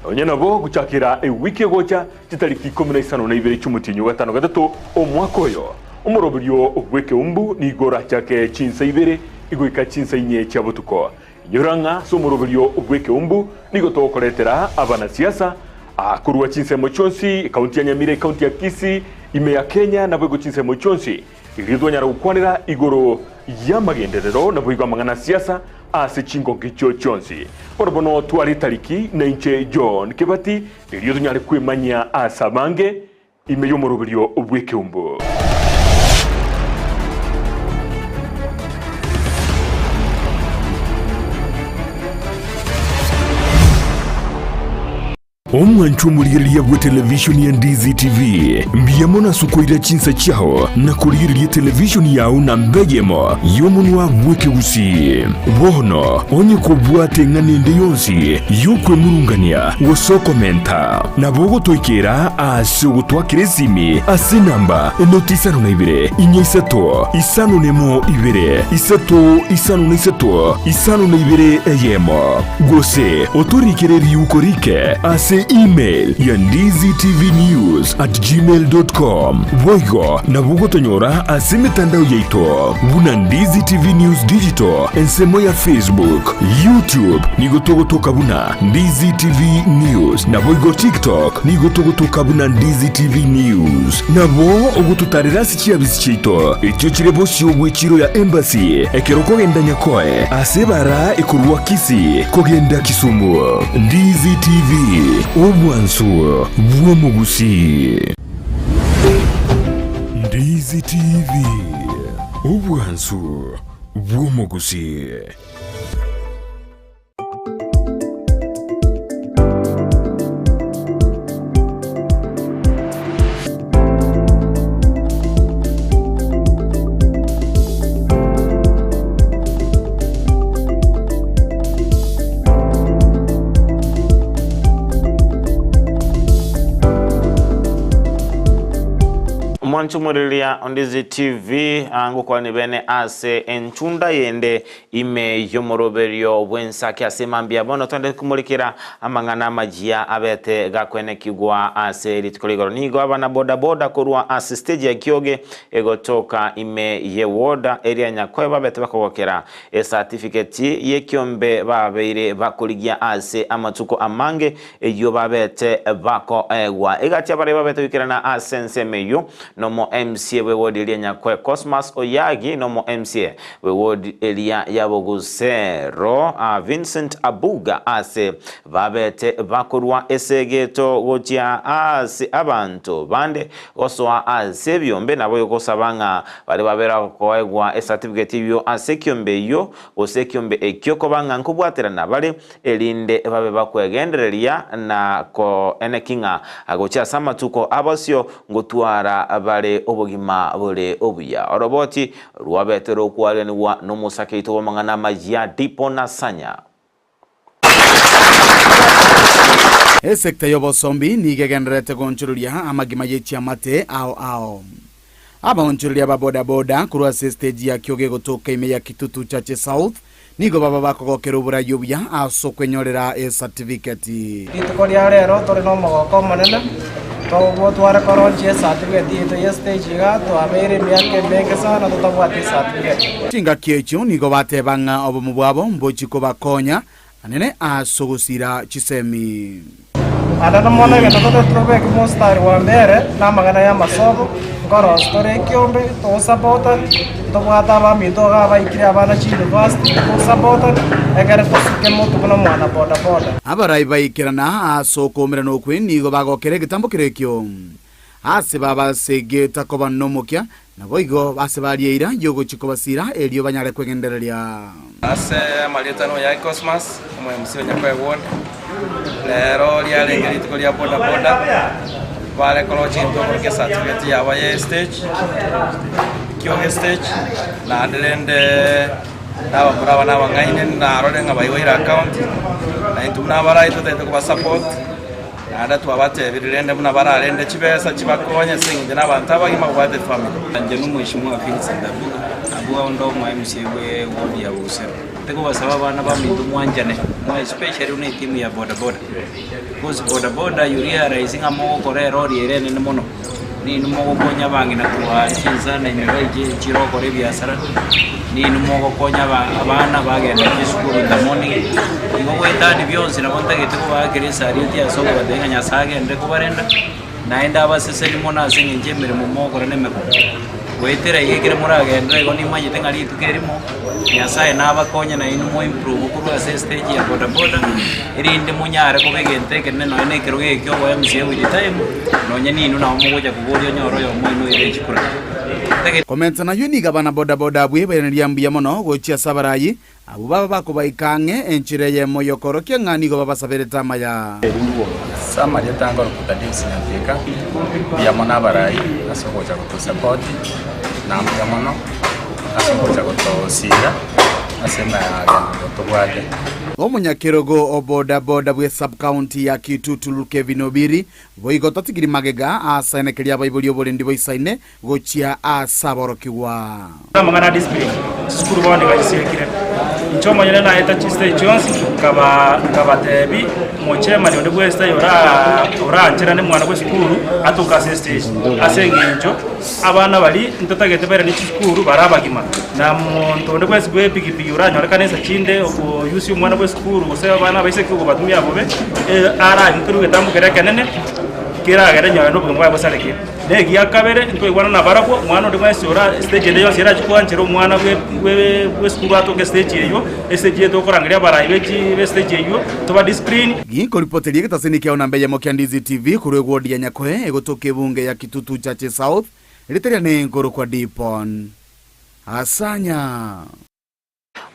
Nonya nabo gochakera ewiki egocha Chitariki ikomi na isano na ibere chi'omotienyi o gatano gatato omwaka oyo, omoroberio bw'ekeumbu nigo orachake chinsa ibere goika chinsa inye chia botuko. Inyora ng'a ase omoroberio bw'ekeumbu nigo togokoretera abanasiasa korwa chinsemo chionsi, ekaunti ya Nyamira, ekaunti ya Kisii, ime ya Kenya naboigo chinsemo chionsi. Erio twanyara gokwanera igoro y'amagenderero naboigo amang'ana a siasa ase chingongo echio chionsi. Bono bono tware etariki nainche John Kebati erio tonyare kwemanyia ase abange ime y'omoroberio bw'ekeumbu. Omwancho omorigereria bwe televishoni ya Ndizi TV, mbuya mono ase okoira chinsa chiao na korigereria televishoni yao namba eyemo y'omonwa bw'ekegusii. Bono onye kobwate eng'ana ende yonsi y'okwemurungania gose okomenta, nabo ogotoikera ase ogotwakera esimi ase enamba enoti isano na ibere, inya isato, isano nemo ibere, isato isano na isato, isano na ibere eyemo. Gose otorikere riuko rike ase email ya ndizitvnews at gmail dot com. Boigo nabo ogotonyora ase emetandao yaito buna Ndizi TV News Digital ensemo ya Facebook, YouTube nigo togotoka buna Ndizi TV News naboigo TikTok nigo togotoka buna Ndizi TV News. Nabo ogototarera ase chiabisi chiaito echio chire bosio bw'echiro ya Embassy ekero okogenda Nyakoe ase ebara ekorwa Kisii kogenda Kisumu. Ndizi TV, obwansu bw'omogusii. Ndizi TV, obwansu bw'omogusii. Omwanchumoriria Ondizi TV ngokwana bene ase enchunda yende Ime y'omoroberio bw'ensake ase mambia bono twende komorikera amang'ana amajia abete gakwenekigwa ase rituko rigoro. Nigo abana boda boda korwa ase stage ya Kioge egotoka ime ye woda eria Nyakoe babete bakogokera ecertificate y'ekiombe babeire bakorigia ase amatuko amange eyio babete bakoegwa. Egati abaria babete goikerana ase ensemo eyio nomo MCA bw'ewodi eria Nyakoe Cosmas Oyagi nomo MCA Bw'ewodi eria ya bogusero Vincent Abuga ase babete bakorwa esegeto gochia ase abanto bande gosoa ase ebiombe nabo gosaba ng'a baria babera koegwa esatifiketi eyio ase ekiombe eyio gose ekiombe ekio koba ng'a nkobwaterana bare erinde babe bakwegendereria na koeneki ng'a gochia ase amatuko abosio ngotwara bare obogima bore obuya. Oroboti rwabete rokwarianigwa nomosake oito bw'amang'ana amayia Dipo na Sanya. Esekta y'obosombi nigo egendererete goonchoreria amagima ye chiamate ao ao. Abaonchoreria ba boda boda korwa ase estage ya Kiogo egotoka ime ya Kitutu Chache South nigo baba bakogokera oborai obuya ase okwenyorera esatifiketi. Rituko ria rero tore nomogoko omonene, tobwo tware koronchia esatifiketi yaito ye stage iga, twabeire emiaka emenge sana totabwati esatifiketi. Chingaki echio nigo bateba ng'a obomo bwabo mbochi kobakonya anene ase ogosira chisemi. Naende mono egento totari tobeke mostari wa mbere namang'ana y'amasobo, nkorosia tore ekiombe, togosapotani, ntobwate abaminto iga abaikire abana chiuniversity, togosapotani, ekere tosuke motwe buna omwana bodaboda. Abarai baikerana ase okoumerana okwe nigo bagokera egetambo keria ekio ase babasegeta koba nomokia, naboigo ase baria eira y'ogochia kobasira erio banyare kwegendereria. Ase amarieta noyaye Cosmas, omo MC o Nyakoe Ward, rero riarenge rituko ria boda boda, bare korochia intwe okorokia ecertificate yabo ya stage, Kioge stage, naende rende nabamura aba nabang'aini narore ng'a baigoire account, na intwe buna abarai totagete kobasupport. Naende twabatebirie rende buna bararende chibesa chibakonye ase engencho nabanto abagima babwate efamiri. Inche nomweshimiwa Vincent Abuga, Abuga onde omo MCA bwe ward ya Bosero. Ntigobasaba abana baminto mwanchane, more especially buna etimu ya boda boda. Because boda boda you realize ng'a mogokora erori ere enene mono, ninwe mogokonya abang'ina korwa chinsana ime baiche chirokora ebiasara, ninwe mogokonya aba abana bagenda chisukuru in the morning, igo goetani bionsi nabo ntagete kobaakera esarieti ase okobatebia ng'a Nyasaye agende kobarenda, naende abaseseni mono ase eng'encho emeremo mogokora na emekong'u. Goetera iga ekere moragenderere igo nimanyete ng'a rituko erimo, Nyasaye nabakonye nainwe mo improve korwa ase estage ya boda boda, erinde monyare koba egento ekenene nonye na ekerogo eke oboe mca with time, nonye ninwe nabo mogocha koboria onyore oyomo oino oire chikura. Komenta nayio nigo abana boda boda abwo bairaneria mbuya mono gochia ase abarayi abwo baba bakobaika ang'e enchera eyemo y'okoorokia ng'a nigo babasaberete amaya. Ase amarieta ngoroku Thaddeus Nyantika, mbuya mono abarai ase ogocha gotosapoti, na mbuya mono ase ogocha gotosira ase amagenderero tobwate. Omonyakerogo o boda boda bwe sub-county ya Kitutu Kevin Obiri boigo tatigiri magega asaenekeria abaibori oborendi boisaine gochia ase aborokigwa. Amang'ana a discipline chisukuru bono nigo chisiekire. Inche omonyene naeta chistage chionsi nkaba nkabatebi mochairman onde bwensi taiyo ora orancherane mwana bwa esukuru atoke ase estage ase eng'encho abana baria ntotagete bairane chisukuru bare abagima na monto onde bwensi bwa epigipigi oranyorekane nsa chinde okoyusia omwana bwa esukuru gose abana abaiseke okobatumia bobe aragiterwe egetambo keria ekenene keragere nonye na obogima bwaye bosareke. Na egia kabere, ntwaigwana nabarabwo, omwana onde bwensi ore estage ende yonsi erachie koanchera omwana bwe bwe bw'esukuru atoke estage eywo, estage eye tokorangeria abarai be chi b'estage eywo, toba discipline. Ginkoripoteria egetaseni kiao namba eyemo kia Ndizi TV korwa eward ya Nyakoe egotoka ebunge ya Kitutu Chache South, rieta riane nkorokwa Dipon Asanya.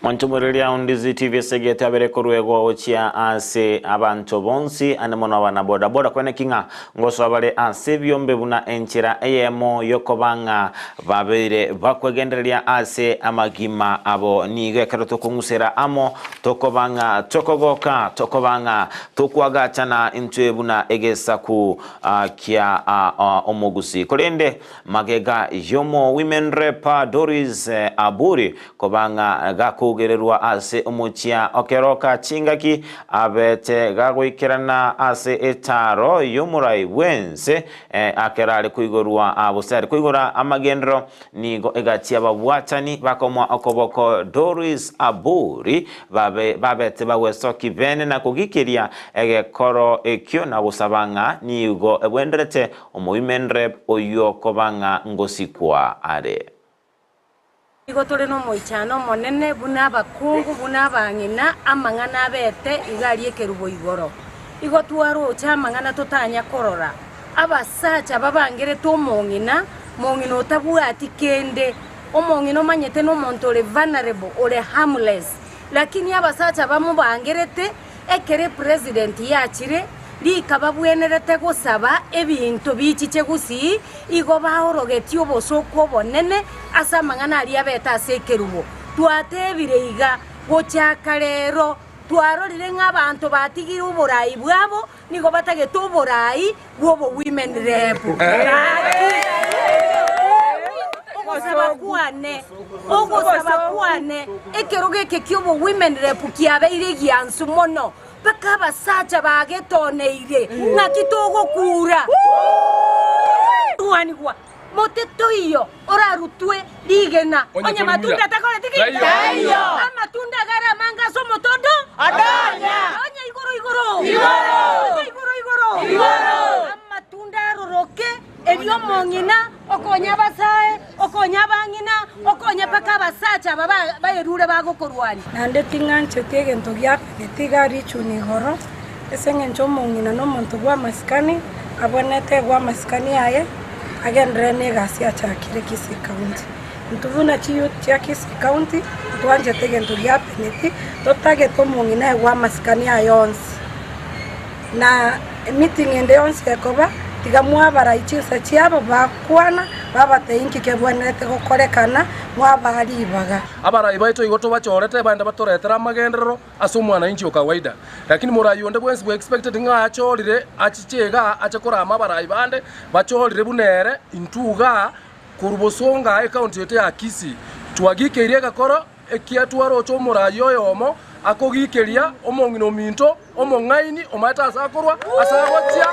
Mwanchomoreria Ondizi TV esegete abere koruegwa gochia ase abanto bonsi ande mono abana boda boda kweneki ng'a ngosoa bare ase ebiombe buna enchera eyemo yokoba ng'a babeire bakwegendereria ase amagima abo. Nigo ekero tokong'usera amo tokoba ng'a tokogoka tokoba ng'a tokwagachana intwe buna egesaku kia omogusi. Korende Magega y'omo Women Rep Doris Aburi koba ng'a gakogererwa ase omochia o Keroka chingaki abete gagoikerana ase etaaro y'omorai bw'ense ekero are koigorwa gose are koigora amagenderero nigo egati y'ababwatani bakomoa okoboko Doris Aburi babe babete bagwesoki bene na kogikeria egekoro ekio na gosaba ng'a nigo ebwenderete Omoimenrep oyio koba ng'a ngosikwa are. Nigo tore nomoichano omonene buna abakungu, buna abang'ina, amang'ana abete iga aria ekerubo igoro. Igo twaroche amang'ana totanya korora. Abasacha babangerete omong'ina, mong'ina otabwati kende, omong'ina omanyete nomonto ore vulnerable, ore harmless. Lakini abasacha bamobangerete Ekero epresident yachire, rika babwenerete gosaba ebinto bichiche gusii, igo baorogetie obosooku obonene ase amang'ana aria abete ase ekerubo. Twatebire iga, gochaka rero, twarorire ng'a abanto batigire oborai bwabo, nigo batagete oborai bw'obo women rep. Gaki ogosaba kwane, ogosaba kwane, ekerogo eke ki'obo women rep kiabeire egiansu mono, mpaka abasacha bagetoneire, ng'aki togokura? Rwanigwa. Mote toiyo orarutwe rigena, onye matunda atakoreti ki? Taiyo. Amatunda agare amange ase omote ondo? Adonya. Onye igoro igoro? Igoro. Onye igoro igoro? Igoro. Amatunda aroroke, erio omong'ina okonye abasae, okonye abang'ina, okonye mpaka abasacha aba baerure bagokorwania. Naende ting'ancheti egento giakaneti iga richuni igoro, ase engencho omong'ina nomonto bw'amasikani, abwenerete egwe amasikani aye, agenderere negasi achakire Kisii County. Intwe buna chiyouth chia Kisii County, ntwanchete egento gia peneti, totagete omong'ina aegwe amasikani aye onsi. Na emeeting ende yonsi ekoba, tiga mwabarai chinsa chiabo bakwana, babatebia inki kebwenerete gokorekana, mwabaa ribaga. Abarai baito igo tobachorete baende batoretere amagenderero ase omwananchi o kawaida. Lakini morai onde bwensi bwe expected ng'a achorire achiche igaa ache korama abarai bande bachorire buna ere intwe igaa korwa bosonga ecounty yaito ya Kisii twagikeirie egekoro ekia twaroche omorai oyomo akogikeria omong'ina ominto omong'aini omaete ase akorwa ase agochia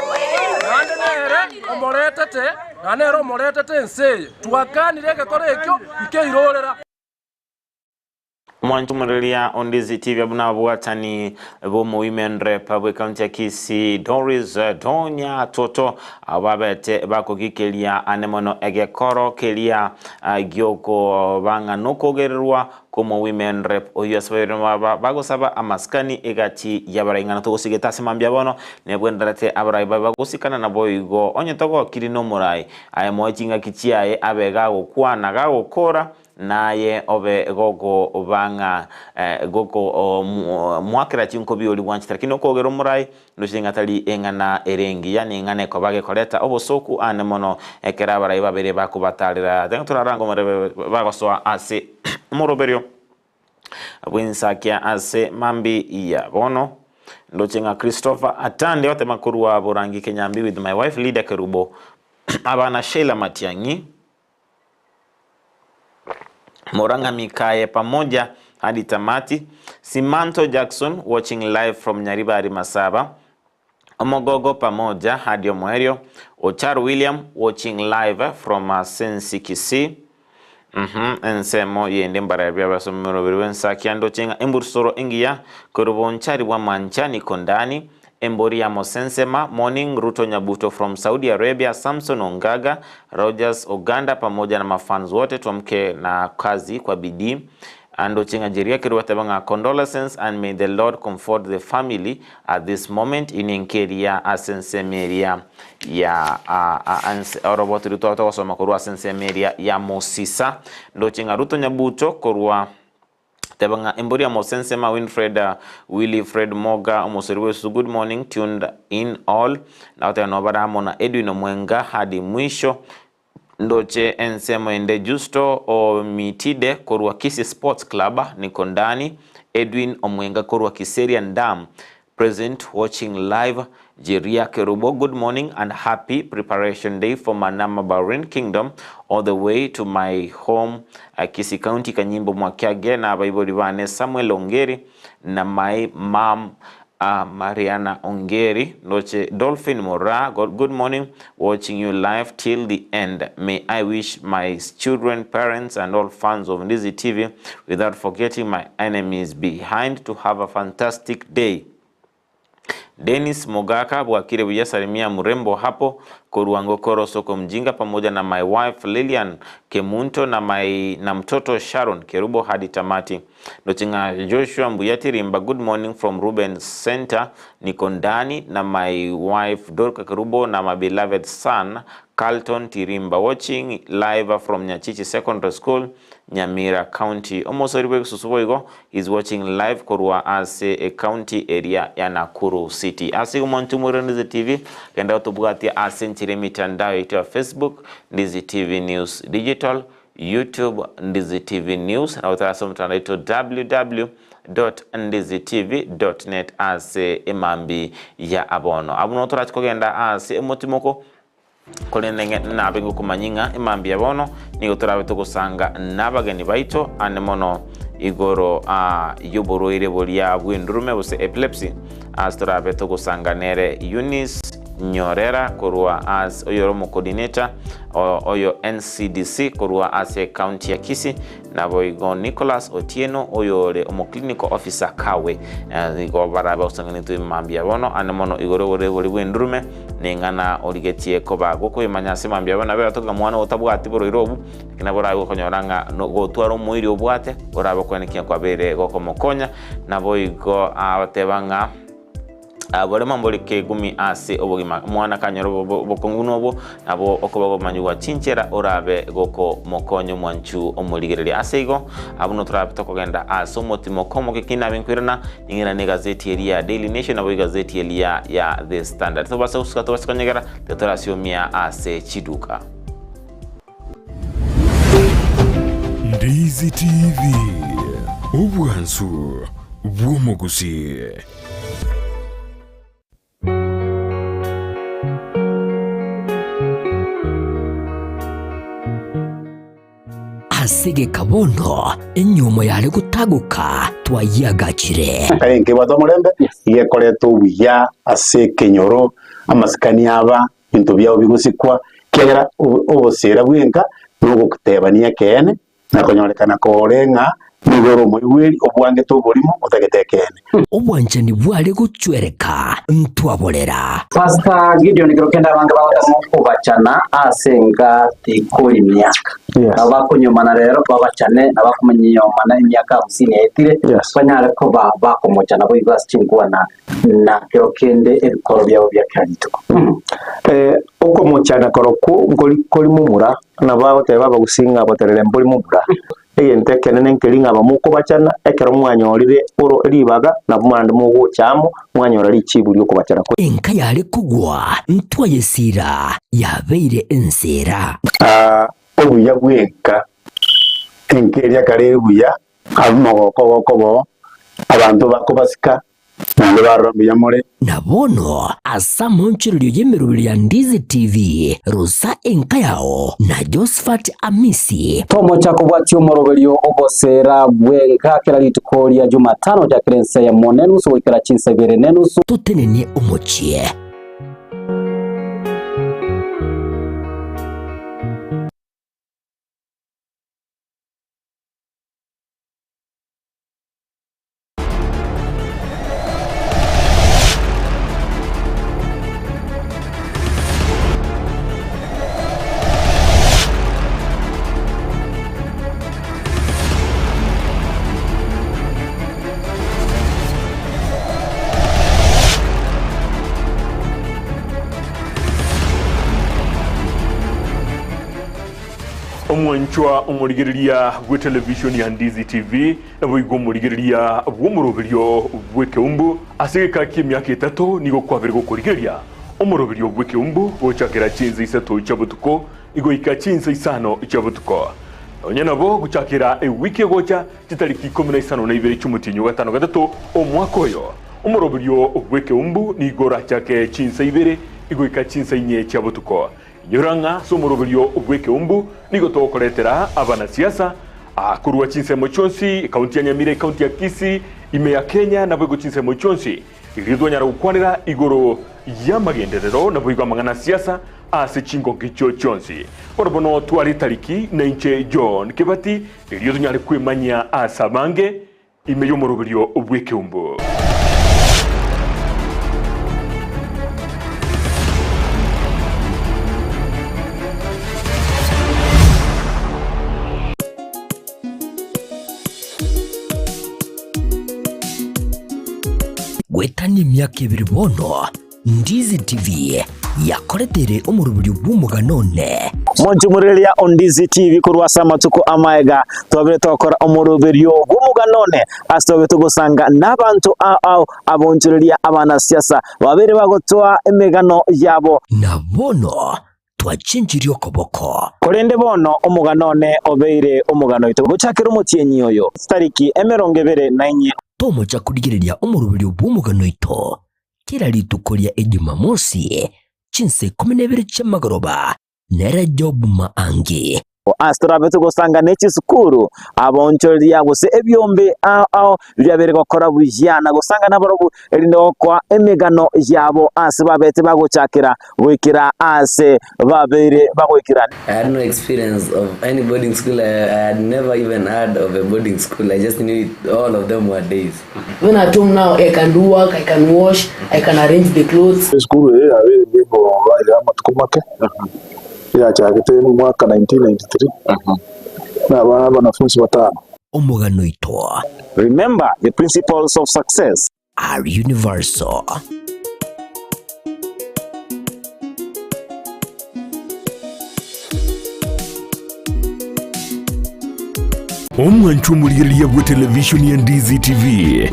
naende nere omoretete naende nere omoretete ense eye twakanire egekoro ekio nkeirorera. Omwanchomoreria o Ndizi TV buna ababwatani b'omo-women rep bw'ecounty ya Kisii Doris Donya Toto abo babete bakogikeria ane mono egekoro keria giokoba ng'a nokogererwa. Komo women rep oyio ase babere baba bagosaba amasikani egati y'abarai ng'a natogosigete ase mambia bono nebwenderete abarai babe bagosikana naboigo onye togokiri nomorai aye moe chingaki chiaye abe gagokwana gagokora naye obe gokoba ng'a goko moakera chinkobi oria bwanchete lakini okogera omorai Ndoche ng'a tari eng'ana ere engiya, neng'ana ekoba gekoreta obosooku aane mono ekero abarai babere bakobatarera. Taiga torarange omorembe bagosoa ase omoroberio bw'ensakia ase mambi ya bono. Ndoche ng'a Christopher Atande otema korwa Borangi Kenyambi with my wife Lydia Kerubo, abana Sheila Matiang'i, Murang'a Mikaye pamoja hadi tamati. Simanto Jackson watching live from Nyaribari Masaba. Omogogo pamoja hadi omoerio. Ochar William watching live from uh, Sensi Kisii. Mhm, ensemo yende mbarabia abasomero biri b'ensakia ndoche ng'a emburusoro engiya korwa bonchari bwa manchani kondani Embori ya Mosensema, Morning, Ruto Nyabuto from Saudi Arabia, Samson Ongaga, Rogers Oganda pamoja na mafans wote tuamke na kazi kwa bidii. Andoche ng'a Jeria Kerubo ateba ng'a condolences and may the Lord comfort the family at this moment ini enkeria ase ensemo eria ya oroboti rutware togosoma korwa ase ensemo eria ya Mosisa. Ndoche ng'a Ruto Nyabuto korwa Teba ng'a embori ya Mosensema Winfred Willy Fred Moga omosori bw'esusu good morning tuned in all nagoteba nobare amo na Edwin Omwenga hadi mwisho ndoche ensemo ende Justo Omitide korwa Kisii Sports Club niko ndani Edwin Omwenga korwa Kiserian Dam Present watching live Jeria Kerubo good morning and happy preparation day for Manama Bahrain Kingdom all the way to my home uh, Kisii County Kanyimbo Mwakiage na abaibori bane Samuel Ongeri na my mom uh, Mariana Ongeri ndoche Dolphin Mora good, good morning watching you live till the end may I wish my children parents and all fans of Ndizi TV without forgetting my enemies behind to have a fantastic day Dennis Mogaka bwakire buya salimia murembo hapo korwa Ngokoro soko mjinga pamoja na my wife Lilian Kemunto na, my, na mtoto Sharon Kerubo hadi tamati. Ndochinga Joshua Mbuyati Rimba good morning from Ruben Center niko ndani na my wife Dorka Kerubo na my beloved son Carlton Tirimba watching live from Nyachichi Secondary School Nyamira County. Omosori bw'ebisusu boigo is watching live korwa ase ecounty eria ya Nakuru City. Ase igo mwanche moirore Ndizi TV, genda otobwatie ase enchera emitandao yaito ya Facebook, Ndizi TV News Digital, YouTube, Ndizi TV News, na gotara ase omotandao oito www.ndizitv.net ase emambi ya abono. Abwo nabo torachi kogenda ase omotimoko Korende ng'e nabe ngokomanyia ng'a emambia bono nigo torabe togosanga nabageni baito ande mono igoro y'oborwaire boria bw'endurume gose epilepsy, ase torabe togosanga nere Eunice Nyorera korwa ase oyore omocoordinator oyo NCDC korwa ase ecounty ya Kisii, Naboigo Nicholas Otieno oyore omoclinical officer Kawe nigo barabe osang'anetwe mambia bono ande mono igoro y'oborwaire boria bw'endurume neng'ana origetie koba gokoimanya ase mambia bono nabo egatoka ng'a mwana otabwati borwaire obu lakini nabo orabe gokonyora ng'a gotwara omoiri obwate orabe okwenekia kwabeire gokomokonya naboigo abateba ng'a Oborimo mbori kegumi ase obogima. Omwana akanyora obokong'u buna obwo, nabo okoba gomanyigwa chinchera orabe gokomokonya omwanchu omorigereria. Ase igo, abwo no torabe tokogenda ase omotimoko omoke ki nabe nkoirana, ning'irane negazeti eria ya Daily Nation nabo egazeti eria ya The Standard. Tobase gosuka tobase konyegera, tiga torasiomia ase chiduka. Ndizi TV, obwansu bw'omogusii. Ase egeka bono enyomo yare gotagoka twayiagachire. Enka enkebwate omorembe, iga ekoreta obuya ase ekenyoro, amasikani aba, ebinto biabo bigosikwa, ekiagera obosera bw'enka nogotebania ekeene, na konyorekana kore ng'a. Nigo ore omoigweri, obwangete oborimo, otagete ekeene. Obwanchani bware gochwereka, ntwaborera. Pastor Gideon kero kende abange bagotema okobachana ase enka tikori miaka. Nabo bakonyomana rero babachane na bakomanyomana emiaka hamsini yaetire banyare koba bakomochana boigo ase chinkwana na kero kende ebikoro biabo bia kera rituko. Okomochana korokwo nkori kori momura, nabo bagoteba abagusii ng'a boterere mbori momura. Egento ekenene nkeri ng'a abamokobachana, ekero mwanyorire oro ribaga, nabwo naende mogocha amo, mwanyora richibu ri'okobachana kwe. Enka yare kogwa ntwayesiira, yabeire enseera. Obuya bw'enka, enka eria kare ere buya, abwo mogoko ogokoba oo, abanto bakobasika, Naende barora mbuya more. Na bono ase amaonchorerio y'emeroberi ya Ndizi TV, rosa enka yao na Josephat Amisi. Tomocha kobwatia omoroberio ogoseera bw'enka kera rituko ria Jumatano gochakera ensa eyemo nenusu goikera chinsa ibere nenusu. Totenenie omochie. Omwanchwa omorigereria bw'etelevishoni ya Ndizi TV Naboigo omorigereria bw'omoroberio bw'ekeumbu ase egeka ki'emiaka etato nigo kwabere gokorigereria omoroberio bw'ekeumbu gochakera chinsa isato chia botuko goika chinsa isano chia botuko. Nonya nabo gochakera ewiki egocha chitariki ikomi na isano na ibere chi'omotienyi o gatano gatato omwaka oyo, omoroberio bw'ekeumbu nigo orachake chinsa ibere goika chinsa inye chia botuko. Inyora ng'a ase omoroberio bw'ekeumbu nigo togokoretera abanasiasa korwa chinsemo chionsi, ekaunti ya Nyamira, ekaunti ya Kisii, ime ya Kenya naboigo chinsemo chionsi, erio twanyara gokwanera igoro y'amagenderero naboigo amang'ana a siasa ase chingongo echio chionsi. Bono bono tware etariki nainche John Kebati erio tonyare kwemanyia ase abange ime y'omoroberio bw'ekeumbu. Goetania emiaka ebere bono, Ndizi TV yakoreteire omoroberio bw'omogano one. Monchumureria o Ndizi TV korwa ase amatuko amaega twabire tokora omoroberio bw'omogano one ase twabire togosanga n'abanto ao ao abonchoreria abanasiasa babere bagotoa emegano yabo. Na bono twachenchirie okoboko. Korende bono omogano one obeire omogano oito gochakera omotienyi oyo, chitariki 24. Tomocha korigereria omoroberio bw'omogano oito Kera rituko ria Ejumamosi, chinsa ikomi na ibere chi'amagoroba, nere Job Maangi. Ase torabe togosanga ne chisukuru, abaonchoreria gose ebiombe ao ao biria bire gokora buya na gosanga nabarobwo, erinde gokoa emegano yabo ase babete bagochakera goikera aase babeire bagoikera. I had no experience of any boarding school. I, I had never even heard of a boarding school. I just knew it, all of them were days. When at home now, I can do work, I can wash, I can arrange the clothes. Esukuru eye yabeire nigo baire amatuko make, yachagete mwaka 1993 na abana abanafunsi batano. Omogano oito. Remember the principles of success. Are universal. Omwancho omorigereria bwe televishoni ya Ndizi TV,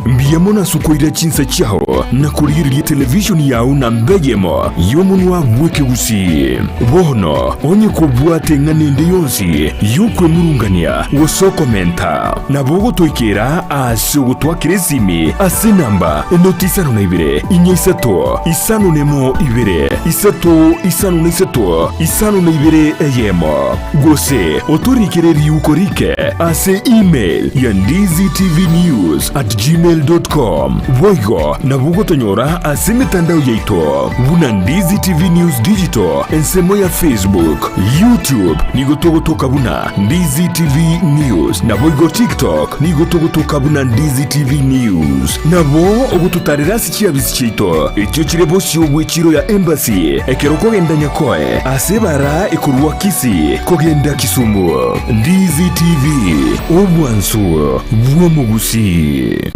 mbuya mono ase okoira chinsa chiao na korigereria televishoni yao namba eyemo y'omonwa bw'ekegusii. Bono onye kobwate eng'ana ende yonsi y'okwemurungania gose okomenta, nabo ogotoikera ase ogotwakera esimi ase enamba enoti isano na ibere, inya isato, isano nemo ibere, isato isano na isato, isano na ibere eyemo. Gose otorikere riuko rike ase. ase email ya ndizitvnews at gmail dot com. Boigo nabo ogotonyora ase emetandao yaito buna Ndizi TV News Digital ensemo ya Facebook, YouTube nigo togotoka buna Ndizi TV News naboigo TikTok nigo togotoka buna Ndizi TV News. Nabo ogototarera ase chiabisi chiaito echio chire bosio bw'echiro ya Embassy ekero okogenda Nyakoe ase ebara ekorwa Kisii kogenda Kisumu. Ndizi TV, obwansu bw'omogusii.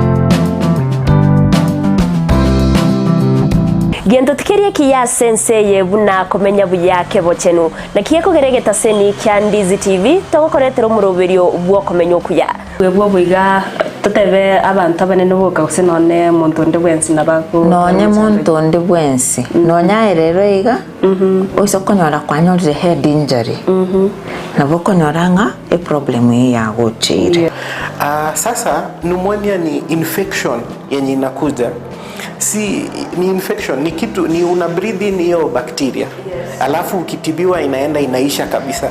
Gento tikeri ekiya ase ense eye buna komenya buya kebochenu. Naki gekogera egetaseni kia Ndizi TV togokoretera omoroberio bw'okomenya okuya. Bwebwo boiga totebe abanto abanene boka gose nonye monto onde bwensi nabo ago Nonye monto onde bwensi, nonye aye rero iga, oise okonyora kwanyorire head injury, nabo okonyora ng'a eproblem eyio yagocheire. Ah, sasa pneumonia ni infection yenye inakuja si ni infection ni kitu ni una breathe in hiyo bacteria alafu ukitibiwa inaenda inaisha kabisa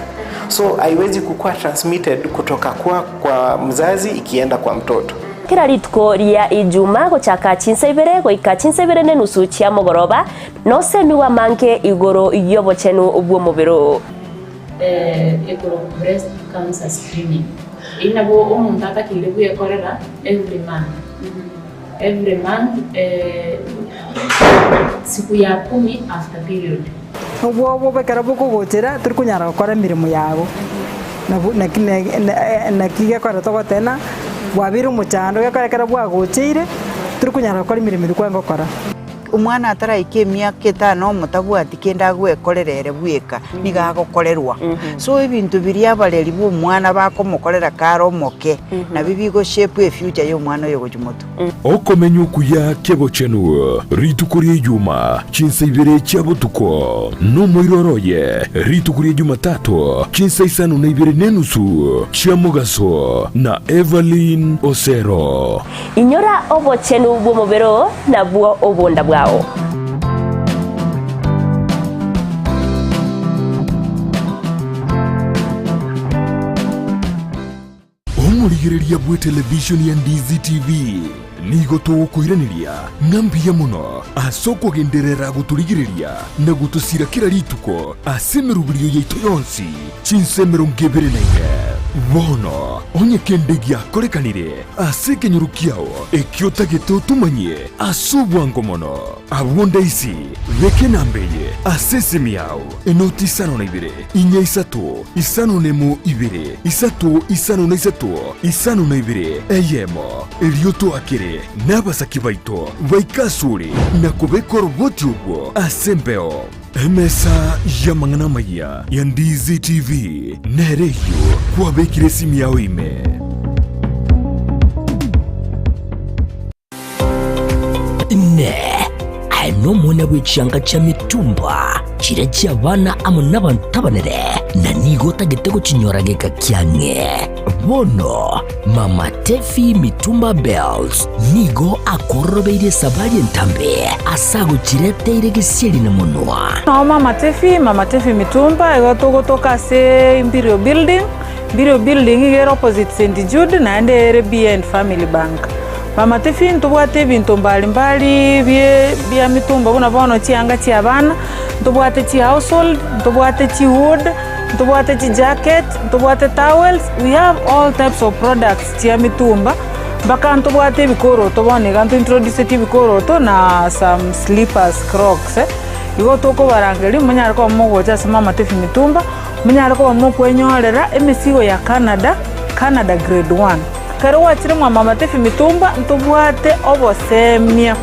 so haiwezi kukuwa transmitted kutoka kwa, kwa mzazi ikienda kwa mtoto Kera rituko ria Ijuma gochaka chinsa ibere goika chinsa ibere nenusu chia mogoroba, nosemigwe amange igoro y'obochenu bw'omobere oo. Ekorokwa breast cancer screening. Eyio nabo omonto atakeire bwekorera every month. Every month siku ya kumi after period. Obwoba ekero bokogochera tori konyara gokora emeremo yago, nabo naki naki gekogera togoteba ng'a bwabeire omochando gekogera ekero bwagocheire tori konyara gokora emeremo eria kwarenge gokora. Omwana ataraika emiaka etano omotabwati kende agwekorera ere bweka, nigo agokorerwa. So ebinto biria abareri ba omwana bakomokorera kare omoke, nabio bigo shape efuture ya omwana oyo gochia motwe. Okomenya okuya kebochenu rituko ria Ijuma chinsa ibere chia botuko, nomoiroro oye rituko ria Jumatato chinsa isano na ibere nenusu chia mogaso na Evelyn Osero. Inyora obochenu bw'omobere oo, nabwo obonda bwao. Omorigereria bw'etelevishoni ya Ndizi TV nigo togokoiraneria ng'a mbuya mono ase okogenderera gotorigereria na gotosira kera rituko ase emeroberio yaito yonsi chinsa 24. Bono onye kende giakorekanire ase ekenyoro kiao ekio otagete otomanyie ase obwango mono, abwo ndaisi beka enamba eye ase esimi yao enoti 52 inya isato 5 na 2 3 5 na 3 5 na 2 eyemo, erio toakere nabasaki baito baike asore na kobeka oroboti obwo ase embeo. Emesa y'amang'ana amayia ya Ndizi TV nere eyio kwabekire esimi yao ime. Inee! Aye nomwana bwe chianga chia mitumba, chiria chi'abana amo nabanto abanene, na nigo otagete gochinyora geka kiang'e? Bono Mama Tefi Mitumba Bells nigo akororobeirie esabari entambe ase agochireteire gesieri na monwa. Nao Mama Tefi, Mama Tefi Mitumba, igo togotoka ase Imperial Building, Imperial Building iga ere opposite St Jude naende ere behind Family Bank. Mama Tefi ntobwate ebinto mbali mbali bie bia mitumba buna bono chianga chia abana, ntobwate chi household, ntobwate chi wood, Ntobwate chijacket, ntobwate towels, we have all types of products chia mitumba, mpaka ntobwate ebikoroto bono iga ntointroduceti ebikoroto na some slippers, crocs eh. Igo tokobarangeria monyare koba mogocha ase Mama Tefi Mitumba, monyare koba mokwenyorera emesigo ya Canada, Canada grade one. Ekero gwachire mwa Mama Tefi Mitumba, ntobwate obosemia,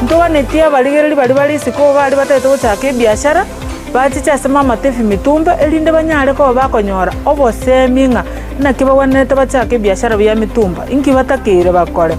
ntoganetie abarigereri baria bare isiko baria batagete gochaka ebiashara. Bachiche ase mamatebi mitumba, erinde banyare koba bakonyora obosemi ng'a naki bagwenerete bachake ebiashara bia mitumba, inki batakeire bakore.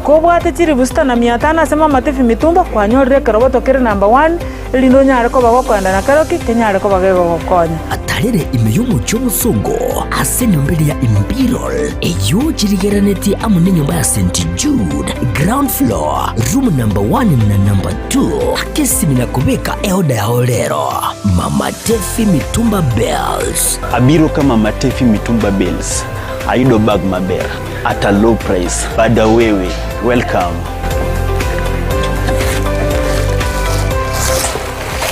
Kobwate chilifu sita na mia tano ase mamatebi mitumba, kwanyorire ekeroboto kere number one, erinde onyare koba gokoenda na keroki, kenyare koba gegogokonya. Atarere ime y'omochie omosongo ase enyomba eria ya Imperial, eyio chirigeranetie amo nenyomba ya St. Jude, ground floor, room number one na number two. Aka esimi na kobeka eoda yao rero. Mama Tefi Mitumba Bells. Abiro ka Mama Tefi Mitumba Bells. Ayudo bag maber at a low price. Bada wewe, welcome.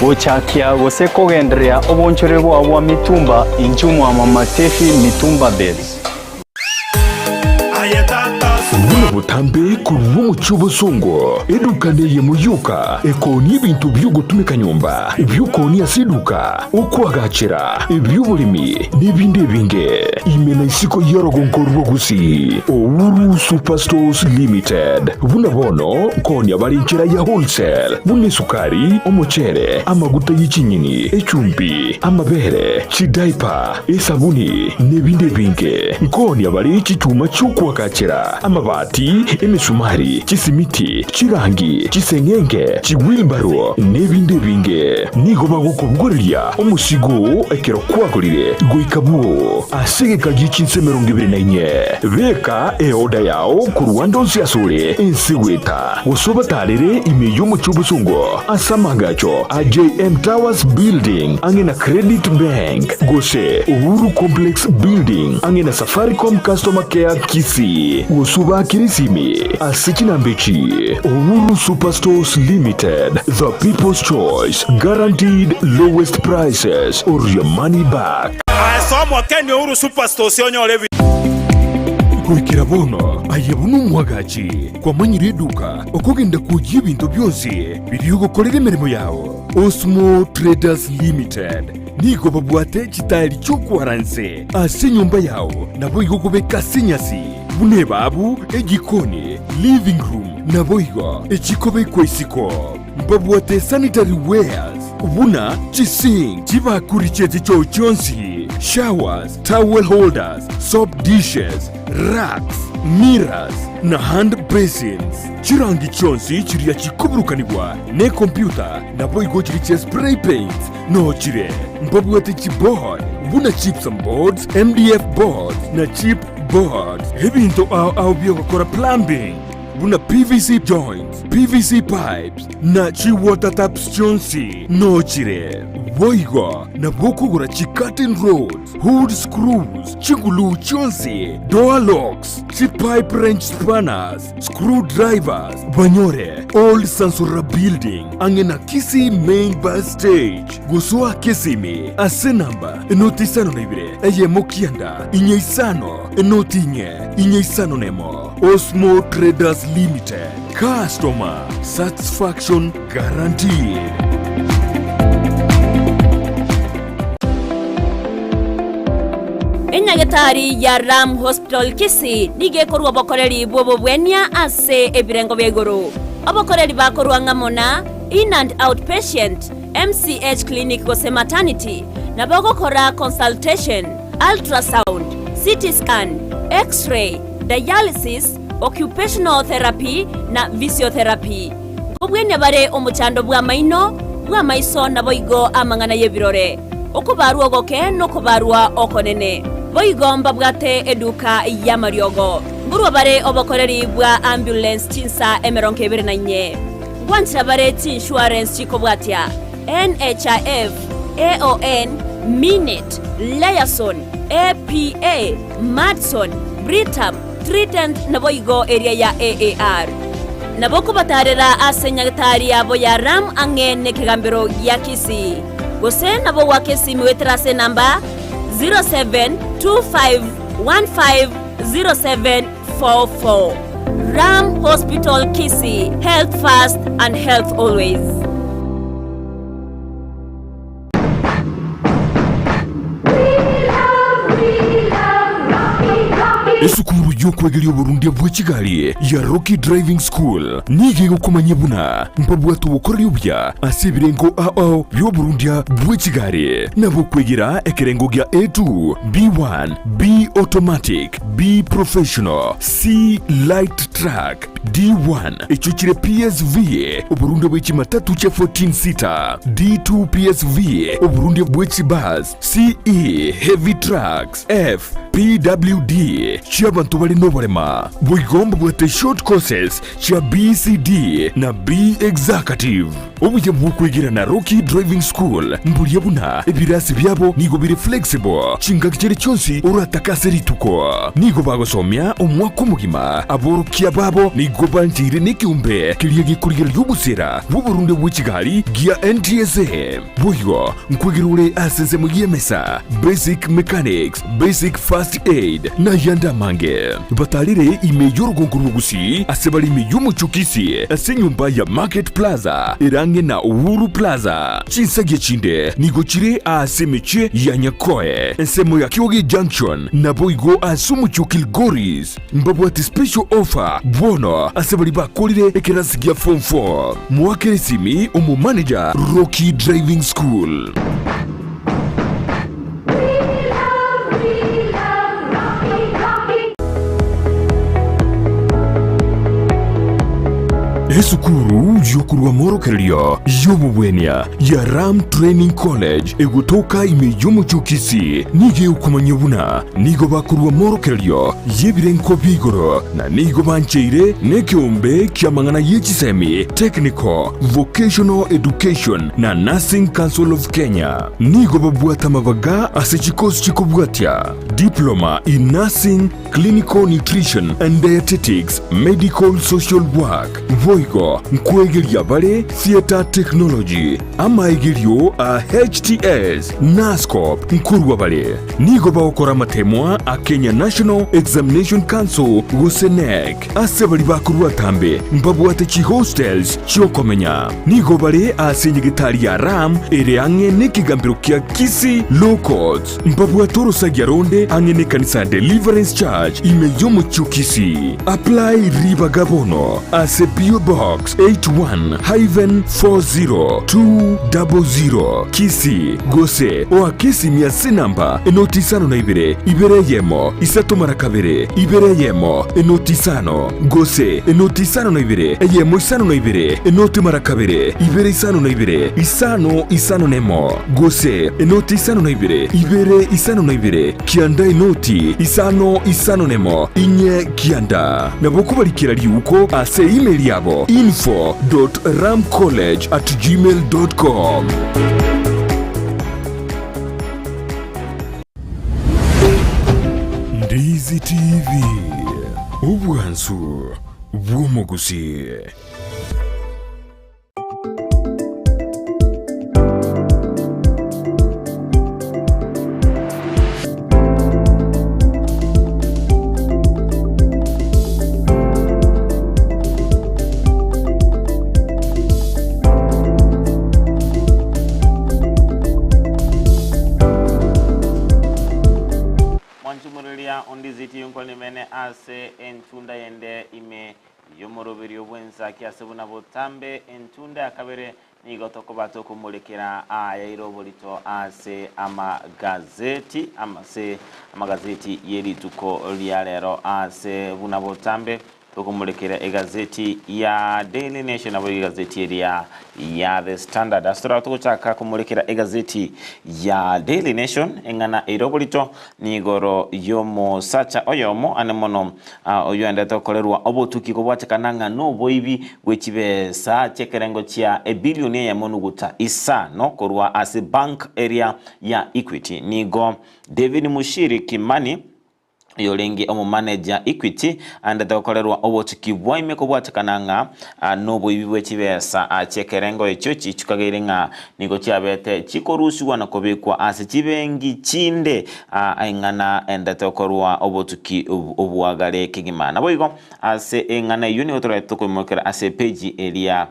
Gochakia gose kogendereria obonchore bwao bwa mitumba inchuo mwa Mama Tefi Mitumba Bales. Buna botambe korwa omochie obosongo, eduka neyemo yoka ekoonia ebinto bi'ogotumeka nyomba, ebi'okoonia ase eduka, okoagachera, ebi'oboremi, na ebinde ebinge. Ime na isiko y'orogongo rwa Gusii, Uhuru Superstores Limited. Buna bono nkoonia bare enchera ya wholesale, buna esukari, omochere, amaguta ye chinyeni, echumbi, amabere, chidiaper, esabuni, na ebinde ebinge. Nkoonia bare chichuma chi'okoagachera, amabati, emesumari, chisimiti, chirangi, chiseng'enge, chiwheelbarrow, na ebinde ebinge. Nigo bagokobogoreria omosigo oo ekero kwagorire goika bwoo ase egeka gie chinsa 24. Beka eoda yao korwa ande onsi asore ense goeta, gose obatarere ime y'omochie obosongo ase amaagacho a JM Towers Building ang'e na Credit Bank, gose Uhuru Complex Building ang'e na Safaricom Customer Care Kisii, gose obaakere esimi ase chinamba echi, Uhuru Superstores Limited, the people's choice, guaranteed lowest prices or your money back. Ase omokeni Uhuru Superstores onyore ebi. Goikera bono aye buna omwagachi kwamanyire eduka okogenda kwoyia ebinto bionsi biria ogokorera emeremo yao. Osmo Traders Limited nigo babwate chitaeri chi'okwara nse ase enyomba yao naboigo okobeka ase enyasi buna ebabu, ejikoni, living room naboigo echikobekwa isiko. Mbabwate sanitary wares buna chisink, chibakuri chie chichoo chionsi, showers, towel holders, soap dishes, racks, mirrors na hand basins. Chirangi chionsi chiria chikoburukanigwa nekompyuta naboigo chiria chia spray paints noo chire. Mbabwate chiboard buna gypsum boards, MDF boards na chip boards. Ebinto ao ao biogokora plumbing buna PVC joints, PVC pipes na chi water taps chionsi noo chire. Boigo nabo okogora chi curtain rods, hood screws, chiguluu chionsi, door locks, chi pipe wrench spanners, screw drivers, banyore Old Sansora Building ang'e na Kisii Main Bus Stage. Gosoa Kisimi ase namba 052 1 9 5 0 4 4 5 1. Osmo Traders Limited, customer satisfaction guaranteed. Enyagetari ya Ram Hospital Kisii nigo ekorua obokoreri bw'obobwenia ase ebirengo bia igoro. Obokoreri bakorua ng'amo na In and Out Patient, MCH Clinic gose Maternity, nabo ogokora consultation, ultrasound, CT scan, X-ray, dialysis, occupational therapy na physiotherapy. Nkobwenia bare omochando bw'amaino, bw'amaiso naboigo amang'ana y'ebirore, okobarwa ogoke nokobarwa okonene. Boigo mbabwate eduka y'amariogo. Nkorwa bare obokoreri bwa ambulance chinsa 24. Ngwanchera bare chiinsurance chikobwatia NHIF, AON, Minet, Liaison, APA, Madison, Britam, Trident naboigo eria ya AAR. Nabo okobatarera ase nyagetari yabo ya Ram ang'e nekegambero gia Kisii. Gose nabo goaka esimi goetera ase enamba 0725150744. Ram Hospital Kisii, health first and health always. Esukuru y'okwegeria oborundia bwe chigari ya Rocky Driving School nigo egokomanyia buna mbabwate obokoreri obuya ase ebirengo ao ao bi'oborundia bwe chigari nabo okwegera ekerengo gia A2, B1, B Automatic, B Professional, C Light Truck, D1 echio chire PSV, oborundia bwe chimatatu chia 14 seater, D2 PSV, oborundia bwe chibus, CE, heavy trucks, F, PWD, chi'abanto bare noborema. Boigo mbabwate short courses chia BCD na B Executive. Obuya bw'okwegera na Rocky Driving School mboria buna ebirasi biabo nigo bire flexible chingaki chiria chionsi oratake ase rituko. Nigo bagosomia omwaka omogima. Aborokia babo nigo bancheire nekeombe keria gekorigereria obosera bw'oborundia bwe chigari gia NTSA. Boigo nkwegera ore ase ensemo y'emesa, basic mechanics, basic first aid, na ayande amange. Batarire ime y'orogongo rwa Gusii ase bare ime y'omochie o Kisii ase enyomba ya Market Plaza ere ang'e na Uhuru Plaza. Chinsagia chinde nigo chire aase emechie ya Nyakoe, ensemo ya Kioge Junction, naboigo ase omochie o Kilgoris. Mbabwate special offer bono ase baria bakorire ekerasi gia form 4. Moakere esimi omomanager Rocky Driving School. Esukuru y'okorwa amorokererio y'obobwenia ya Ram Training College egotoka ime y'omochie o Kisii nigo egokomanyia buna nigo bakorwa amorokererio y'ebirengo bia igoro na nigo bancheire nekeombe ki'amang'ana ye chisemi, Technical, Vocational Education na Nursing Council of Kenya. Nigo babwate amabaga ase chikosi chikobwatia, Diploma in Nursing, Clinical Nutrition and Dietetics, Medical Social Work, boigo nkwegeria bare Theatre Technology, amaegerio a HTS, Nuscop nkorwa bare. Nigo bagokora amatemwa a Kenya National Examination Council gose KNEC. Ase baria bakorwa atambe mbabwate chihostels chi'okomenya. Nigo bare ase enyegetari ya Ram ere ang'e nekegambero kia Kisii Law Courts. Mbabwate orosagia ronde ang'e nekanisa ya Deliverance Church ime y'omochie o Kisii. Apply ribaga bono ase PO Box 81-40200 Kisii gose oake esimi ase enamba enoti isano na ibere, ibere eyemo, isato mara kabere, ibere eyemo, enoti isano, gose enoti isano na ibere, eyemo isano na ibere, enoti mara kabere, ibere isano na ibere, isano isano nemo, gose enoti isano na ibere, ibere isano na ibere, kianda enoti isano isano nemo, inye kianda. Nabo okobarikera riuko ase email yabo info dot ramcollege at gmail dot com. Ndizi TV, obwansu bw'omogusii. Mwanchumureria ondiziti nkolimene ase entunda yende ime y'omoroberio bw'ensaki ase buna botambe entunda ya kabere nigo tokoba tokomorekera ayaire oborito ase amagazeti ase amagazeti y'erituko ria rero ase buna botambe Tokomorekera egazeti ya Daily Nation naboigo egazeti eria ya The Standard. Ase toraba togochaka komorekera egazeti ya Daily Nation eng'ana ere oborito nigoro y'omosacha oyomo ane mono oyio aendete gokorerwa obotuki kobwatekana ng'a noboibi bwe chibesa chi'ekerengo chia ebilioni eyemo nuguta isano korwa ase bank eria ya Equity. Nigo David Mushiri Kimani Oyorenge omomaneja Equity aendete gokorerwa obotuki bwa ime kobwatekana ng'a noboibi bwe chibesa chi'ekerengo echio chichukageire ng'a nigo chiabete chikorusigwa na kobekwa ase chibengi chinde eng'ana endete gokorwa obotuki obwagare kegima. Naboigo ase eng'ana eyio nigo toraete tokoimokera ase epeji eria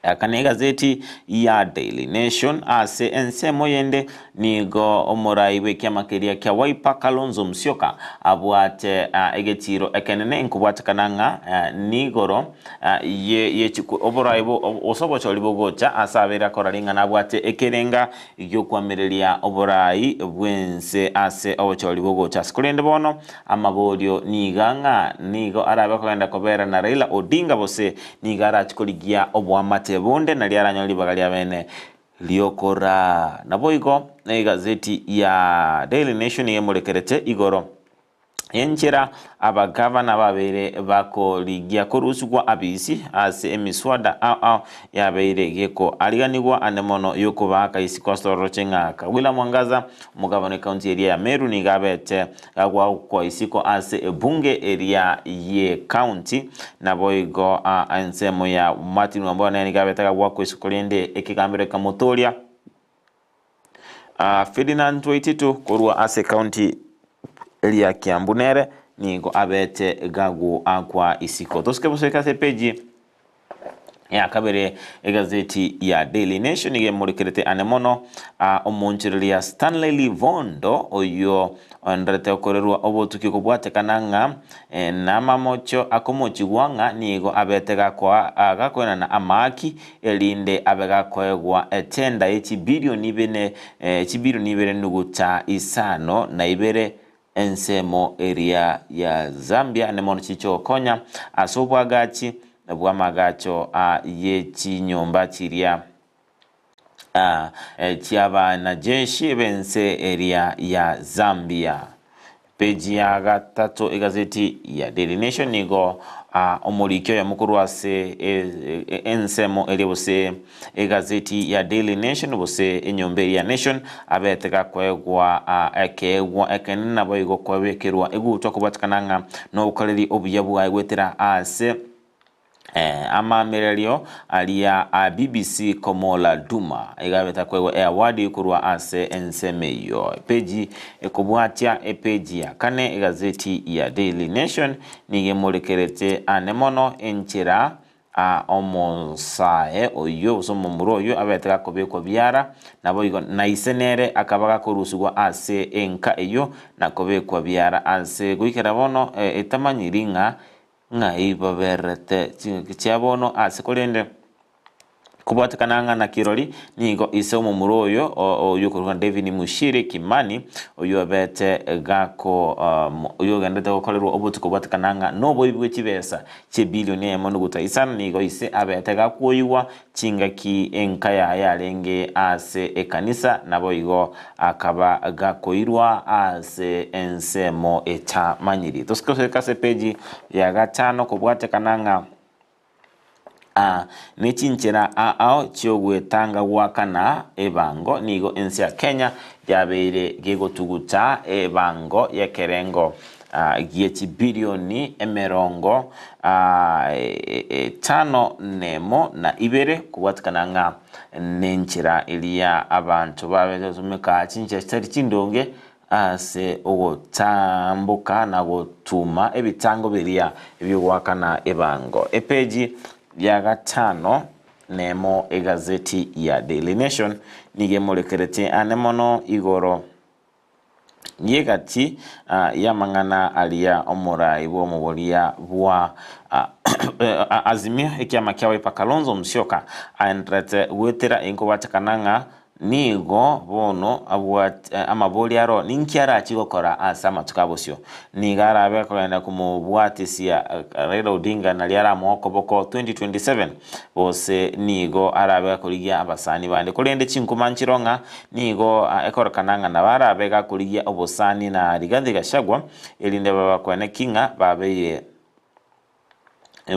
Aka negazeti ya Daily Nation. Ase ensemo yende nigo omorai bw'ekiama keria kia Wiper Kalonzo Musyoka abwate egetiiro ekenene nkobwatekana ng'a nigoro ye oborai gose obochori bogocha ase abeire akora ring'ana abwate ekerenga gi'okoamereria oborai bw'ense ase obochori bogocha. Ase korende bono amaborio niga ng'a nigo arabe kogenda kobera na Raila Odinga gose Nigo arache korigia oboamate bonde nario aranyore ribaga riabene riokoraa. Naboigo egazeti ya Daily Nation nigo emorekerete igoro. Enchera abagavana babeire bakorigia korusigwa abisi ase emiswada ao ao yabeire gekoariganigwa ande mono yokobaaka isiko ase ororoche ng'aka. William Mwangaza, omogavana ekaunti eria ya Meru nigo abete gagwakwa isiko ase ebunge eria y'ekaunti naboigo ensemo ya Martin Wambua nere nigo abete gagwakwa isiko rende ekegambero ekamotoria Ferdinand Waititu korwa ase ekaunti eria ya Kiambu nere nigo abete gagoakwa isiko. Tosike bosoike ase epeji ya kabere egazeti ya Daily Nation nigo emorekerete ane mono omonchereria Stanley Livondo oyio oenderete okorerwa obotuki kobwatekana ng'a namamocho akomochigwa ng'a nigo abete gakoa gakoenana amaaki erinde abe gakoegwa etenda ye chibilioni bine chibilioni ibere nuguta isano na ibere ensemo eria ya Zambia nemono chiche gokonya ase obwagachi bw'amagacho ye chinyomba chiria chi'abanajeshi b'ense eria ya Zambia. Peji ya gatato egazeti ya Daily Nation nigo omoriki oyomo korwa ase ensemo eria gose egazeti ya Daily Nation gose enyomba eria ya Nation abete gakoegwa ekeegwa ekenene naboigo kobekerwa egutwa kobwatekana ng'a nobokoreri obuya bwaye goetera ase Amaamererio aria a BBC Komola Duma iga abete akoegwa eawadi korwa ase ensemo eyio. Epeji ekobwatia epeji ya kane egazeti ya Daily Nation nigo emorekerete ane mono enchera a omosae oyio gose omomura oyio abete gakobekwa biara naboigo na ise nere akaba gakorusigwa ase enka eyio na kobekwa biara ase goikera bono etamanyiri ng'a Ng'ai babererete chingaki chia bono ase korende kobwatekana ng'a na kirori nigo ise omomura oyo oyio okorokwa David Mushiri Kimani oyio obete gako oyio ogenderete gokorerwa obotuko kobwatekana ng'a noboibi bwe chibesa chi'ebilioni eyemo nuguta isano nigo ise abete gakwoyigwa chingaki enka yaye yarenge ase ekanisa naboigo akaba gakoirwa ase ensemo etamanyiri. Tosike gosoika ase epeji ya gatano kobwatekana ng'a ne chinchera ao chi'ogwetanga goakana ebango nigo ense ya Kenya yabeire gegotuguta ebango y'ekerengo gie chibilioni emerongo etano nemo na ibere kobwatekana ng'a nenchera eria abanto babete gotumeka chinchera chitari chindonge ase ogotamboka na gotuma ebitango biria bi'ogoakana ebango. Epeji ya gatano nemo egazeti ya Daily Nation nigo emorekeretie ane mono igoro y'egati y'amang'ana aria omorai bw'omoboria bwa Azimio ekiama kia Wiper Kalonzo Musyoka aenderete goetera inkobatekana ng'a nigo bono abwate amabori aro ninki arachie gokora ase amatuko abosio. Nigo arabe akogenda komobwatisia Raila Odinga naria aramoe okoboko 2027 gose nigo arabe gakorigia abasani bande. Korende chinkuma nchiro ng'a Nigo ekorokana ng'a nabo arabe gakorigia obosani na Rigathi Gachagua, erinde babakwane ki ng'a babeire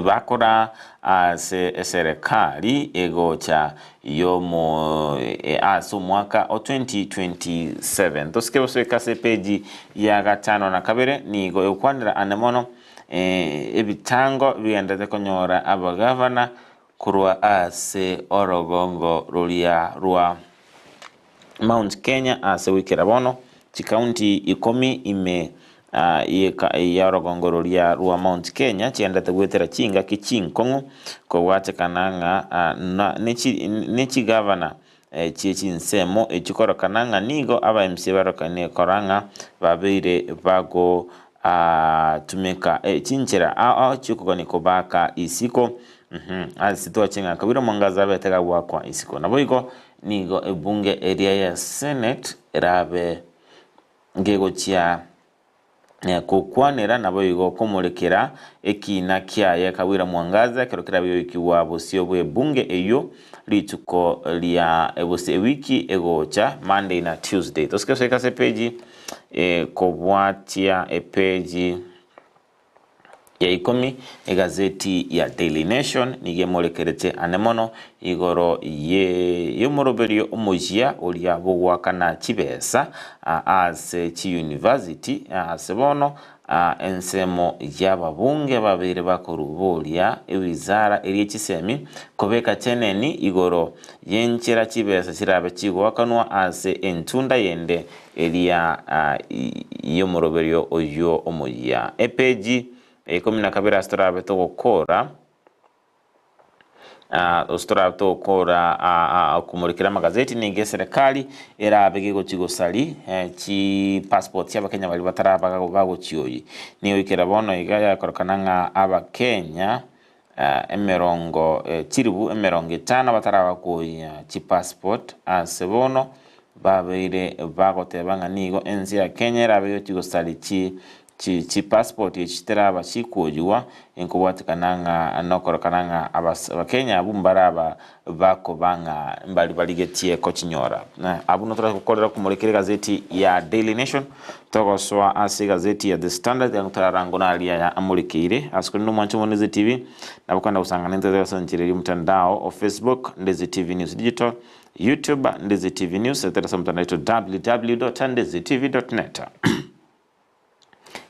bakora ase eserekari egocha yomo ase omwaka o 2027. Tosike gosoika ase epeji ya gatano na kabere nigo egokwanera ane mono ebitango bigenderete konyora abagavana Korwa ase orogongo roria rwa Mount Kenya ase goikera bono, chikaunti ikomi ime y'orogongo roria rwa Mount Kenya chiendete goetera chingaki chinkong'u kobwatekana ng'a ne chigavana chie chinsemo echio korokana ng'a nigo aba MCA barokanie kora ng'a babeire bago tumeka chinchera ao ao chiokogania kobaka isiko ase twache ng'a Kawira Mwangaza abete gagwakwa isiko. Naboigo nigo ebunge eria ya Senate erabe ngegochia. Gokwanera naboigo komorekera ekiina kiaye Kawira Mwangaza ekero kerabe goikigwa bosio bw'ebunge eyio rituko ria gose ewiki egocha Monday na Tuesday. Tosike gosoika ase epeji ekobwatia epeji ya ikomi egazeti ya Daily Nation nigo emorekerete ane mono igoro ye y'omoroberio omoyia oria bw'ogoakana chibesa ase chiuniversity ase bono ensemo y'ababunge babeire bakoruboria ewizara eria chisemi kobeka cheneni igoro y'enchera chibesa chirabe chigoakanwa ase entunda yende eria y'omoroberio oyio omoyia. Epeji ya ikomi na kabere ase torabe togokora ase torabe togokora komorikera amagazeti nigo eserekari erabe gegochi gosari chipassport chia abakenya baria bataraba bagochioyi. Nigo goikera bono iga yakorokana ng'a abakenya emerongo chiribu emerongo etano bataraba koyia chipassport ase bono babeire bagoteba ng'a nigo ense ya Kenya erabe egochi gosari chi chi chipassport echi chitaraba chikoyigwa enkobwatekana ng'a nokorokana ng'a abas abakenya abwo mbaraba bakoba ng'a mbari barigetie kochinyora. Abwo notoragokorera komorekera egazeti ya Daily Nation togosoa ase egazeti ya The Standard ekero torarango naria aya amorekeire ase korende omwanche omo Ndezi TV nabo kwenda gosangana intwe ase enchera eria omotandao o Facebook Ndezi TV News Digital YouTube Ndezi TV News etera ase omotandao oito www.ndezitv.net.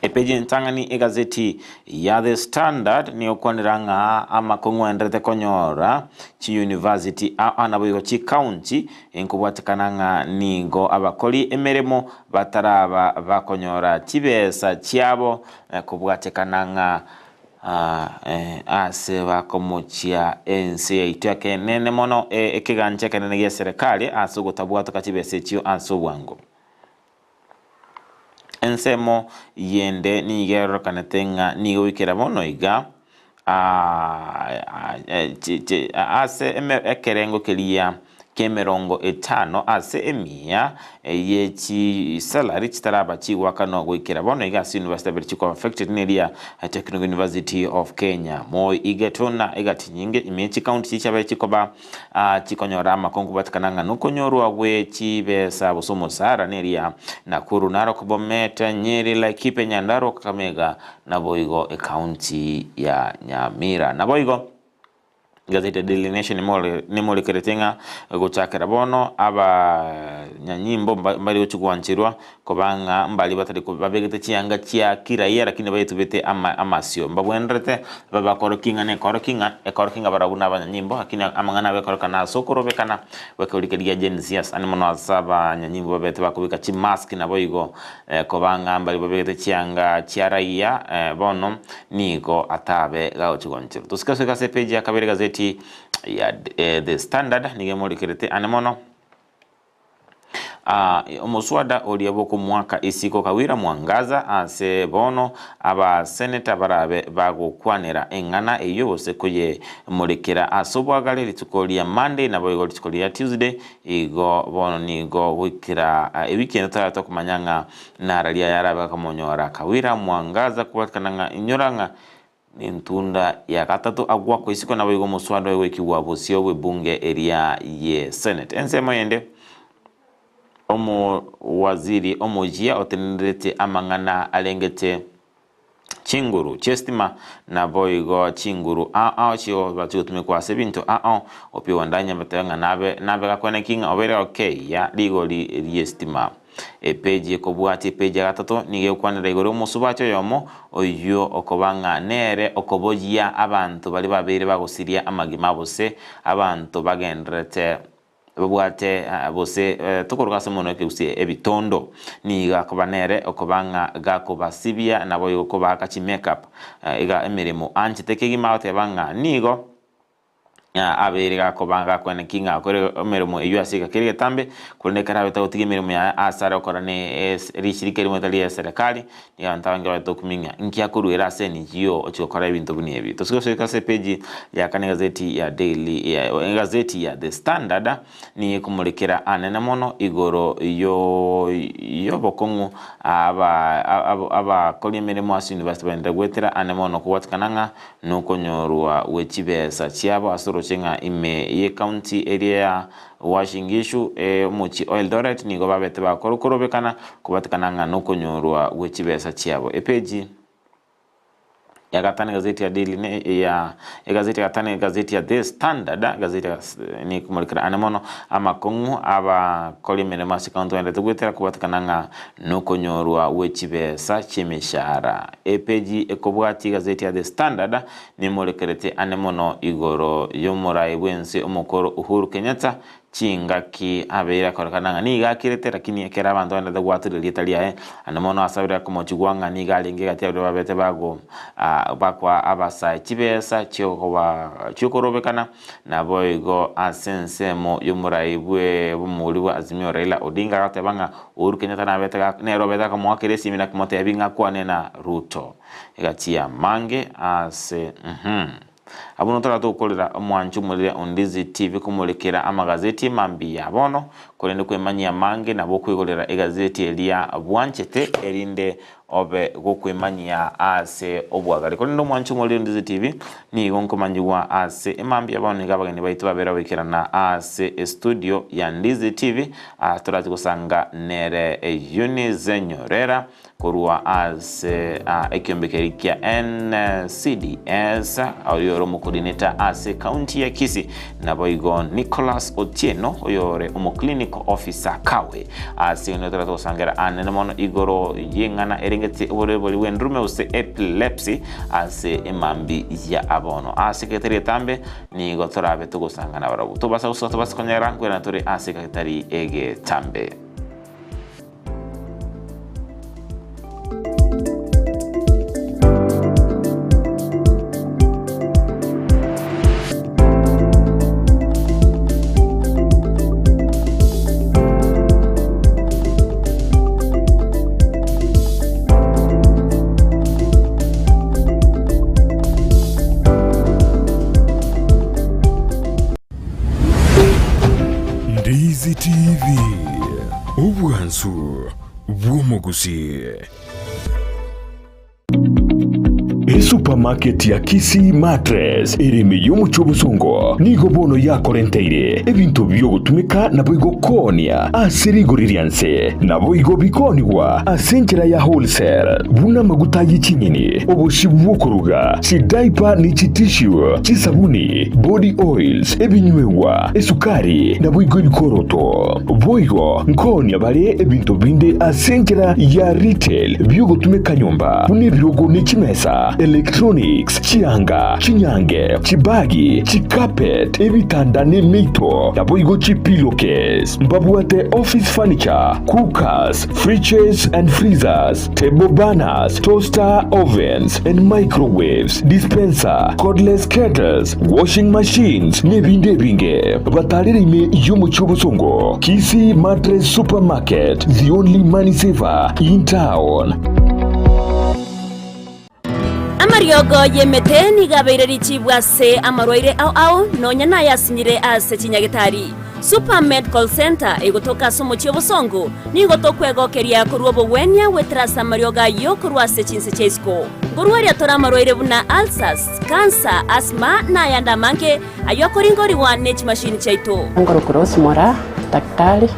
Epeji entang'ani egazeti ya The Standard nigokwanera ng'a amakong'u aenderete konyora chiuniversity aa naboigo chicounty enkobwatekana ng'a nigo abakori emeremo bataraba bakonyora chibesa chiabo kobwatekana ng'a ase bakomochia ense yaito ekenene mono ekegancha ekenene gi'eserekari ase ogotabwatoka chibesa echio ase obwango. Ensemo yende nigo erorekanete ng'a nigo goikera bono iga ase ekerengo keria ki'emerongo etano ase emiya ye chisalary chitaraba chigoakanwa goikera bono iga ase university abere chikoba affected neria Technical University of Kenya. Moi igetwe na egati nyinge ime ye chicounty chiria chiabaire chikoba chikonyora amakongu batikana ng'a nokonyorwa gwe chibesa gose omosara neria Nakuru, Narok, Bomet, Nyeri, Laikipia, Nyandarua, Kakamega naboigo ecounty ya Nyamira. Naboigo Egazeti ya Daily Nation nemorekeretie ng'a gochakera bono abanyanyimbo mbari gochia gwancherwa koba ng'a mbari batari babegete chianga chia kiraia lakini baetubete amasio. Mbabwenerete babe bakorokia ng'a nekorokia ng'a ekorokia ng'a barabwo nabanyanyimbo lakini amang'ana abo ekorokana ase okorobekana gwekegoria keria gia Gen Zs ande mono ase abanyanyimbo babete bakobeka chimask naboigo koba ng'a mbari babegete chianga chia raia bono nigo atabe gagochia gwancherwa. Tosike gosoka ase epage ya kabere egazeti ya The Standard nigo emorekerete ande mono omoswada oria bw'okomwaka isiko Kawira Mwangaza ase bono abaseneta barabe bagokwanera eng'ana eyio gose koyemorekera ase obwagare rituko ria Monday naboigo rituko ria Tuesday igo bono nigo goikera ewiki ende torabe tokomanya ng'a nararia yarabe gakomonyora Kawira Mwangaza kobwatekana ng'a inyora ng'a Nentunda ya gatato agwakwa isiko naboigo omoswada oye goikigwa bosio bw'ebunge eria ye Senate. Ensemo yende, omowaziri omoyia otenenerete amang'ana arengete chinguru chi'estima naboigo chinguru ao ao chigoba chigotumekwa ase ebinto ao ao, Opiyo Wandayi abatebe ng'a nabe nabe gakweneki ng'a obeire gokeyia rigori ri'estima. Epeji ekobwatia epeji ya gatato nigo egokwanera igoro y'omosubati oyomo oyio okoba ng'a nere okoboyia abanto baria babeire bagosiria amagima gose abanto bagendererete babwate gose tokoruga ase omonwa ekegusii ebitondo. Nigo akoba nere okoba ng'a gakobasibia naboigo kobaaka chimakeup iga emeremo anchete kegima agoteba ng'a nigo. Abeire gakobanga gakwana ki ng'a akore emeremo eyio ase egeka keria egetambe, korende ekero abete gotiga emeremo yaye ase are gokora ne rishirika erimo ritari ria serekari, nigo abanto abange bagete gokumia ng'a inki akoruera ase NGO ochia gokora ebinto buna ebi. Tosike gosoika ase epeji ya kane egazeti ya Daily egazeti ya The Standard nigo ekomorekera anene mono igoro y'obokong'u abakori emeremo ase university bagenderere goetera ane mono kobwatekana ng'a nokonyorwa gwe chibesa chiabo ase oroche ng'a ime y'ecounty eria ya Washingishu, omochie o Eldoret nigo babete bakorobekana kobatekana ng'a nokonyorwa gwe chibesa chiabo. Epeji ya gatano egazeti ya Daily ne ya egazeti ya gatano egazeti ya The Standard egazeti ya nikomorikera ane mono amakong'u abakori emeremo ase county baenderete goetera kobatekana ng'a nokonyorwa gwe chibesa chi'emeshahara. Epeji ekobwatia egazeti ya The Standard nemorekerete ane mono igoro y'omorai bw'ense omokoro Uhuru Kenyatta chingaki abeire akorekana ng'a nigo akirete lakini ekero abanto baendete gwatura erieta riaye ane mono asabire akomochigwa ng'a nigo arenge egati ya baria babete bago bakoa abasae chibesa chiokoba chiokorobekana Naboigo ase ensemo y'omorai bw'omorwoti bwa Azimio Raila Odinga agateba ng'a Uhuru Kenyatta nabete nere obete akamoakera esimi na komotebia ng'a akwane na Ruto. Egati ya mange ase uhum. Abwo notara tokorera omwancho omorere Ondizi TV komorekera amagazeti mambia bono korende kwemanyia amange nabo okoigorera egazeti eria bwanchete erinde Obe gokwemanyia ase obwagare. Korende omwancho omoriri Ndizi TV nigo nkomanyigwa ase emambia bono nigo abageni baito babere goikerana ase estudio ya Ndizi TV ase torache gosanga nere Eunice Nyorera korwa ase ekiombe keria kia NCDS oyo ore omocoordinator ase county ya Kisii naboigo Nicholas Otieno oyore omoclinical officer Kawe Ase nigo tore togosangera anene mono igoro y'eng'ana erengeti oborweri bw'endurume gose epilepsy ase emambi ya abono. Ase egetari getambe nigo torabe togosanga nabarabwo. Tobasa gosoa tobase konyara nkoirana tore ase egetari egetambe. Ndizi TV, obwansu bw'omogusii. Esupamaketi ya Kisii Mattress ere ime y'omochie obosongo nigo bono yakorenteire ebinto bi'ogotumeka naboigo koonia ase rigori ria nse, naboigo bikoonigwa ase enchera ya wholesale, buna amaguta ye chinyeni, obosie bw'okoruga, chidaipa ne chitissue, chisabuni, body oils, ebinywegwa, esukari, naboigo ebikoroto. Boigo nkoonia bare ebinto binde ase enchera ya retail bi'ogotumeka nyomba, buna ebirogo ne chimesa, electronics, chianga, chinyange, chibagi, chicarpet, ebitanda ne emeito, naboigo chipillowcase. Mbabwate office furniture, cookers, fridges and freezers, table burners, toaster ovens and microwaves, dispenser, cordless kettles, washing machines, nebinde ebinge. Batarere ime y'omochie obosongo, Kisii Mattress Supermarket, the only money saver in town. Amariogo y'emete nigo abeire richibu ase amarwaire ao ao, nonya nayasinyire ase chinyagetari. Super Medical Centre egotoka ase omochie obosongo, nigo tokwegokeria korwa obogwenia goetera ase amariogo ayio korwa ase chinse chia isiko. Nkorwaria tore amarwaire buna ulcers, cancer, asthma na ayande amange ayio akoringorigwa ne chimashini chiaito. Nkorokwa Rose Moraa, daktari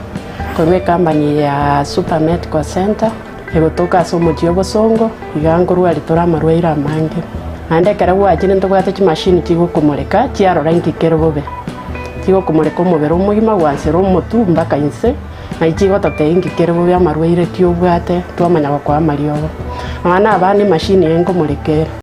korwa ecompany ya Super Medical Centre egotoka ase omochie obosongo, iga nkorwaria tore amarwaire amange. Naende ekero gwachire ntobwate chimashini chigokomoreka chiarora inki kere bobe. Chigokomoreka omobere omogima gwansera omotwe mpaka inse, naye chigototebia inki kere bobe amarwaire ki obwate twamanya gokoa amariogo. Nonya na abana emashini eye nkomoreka ere.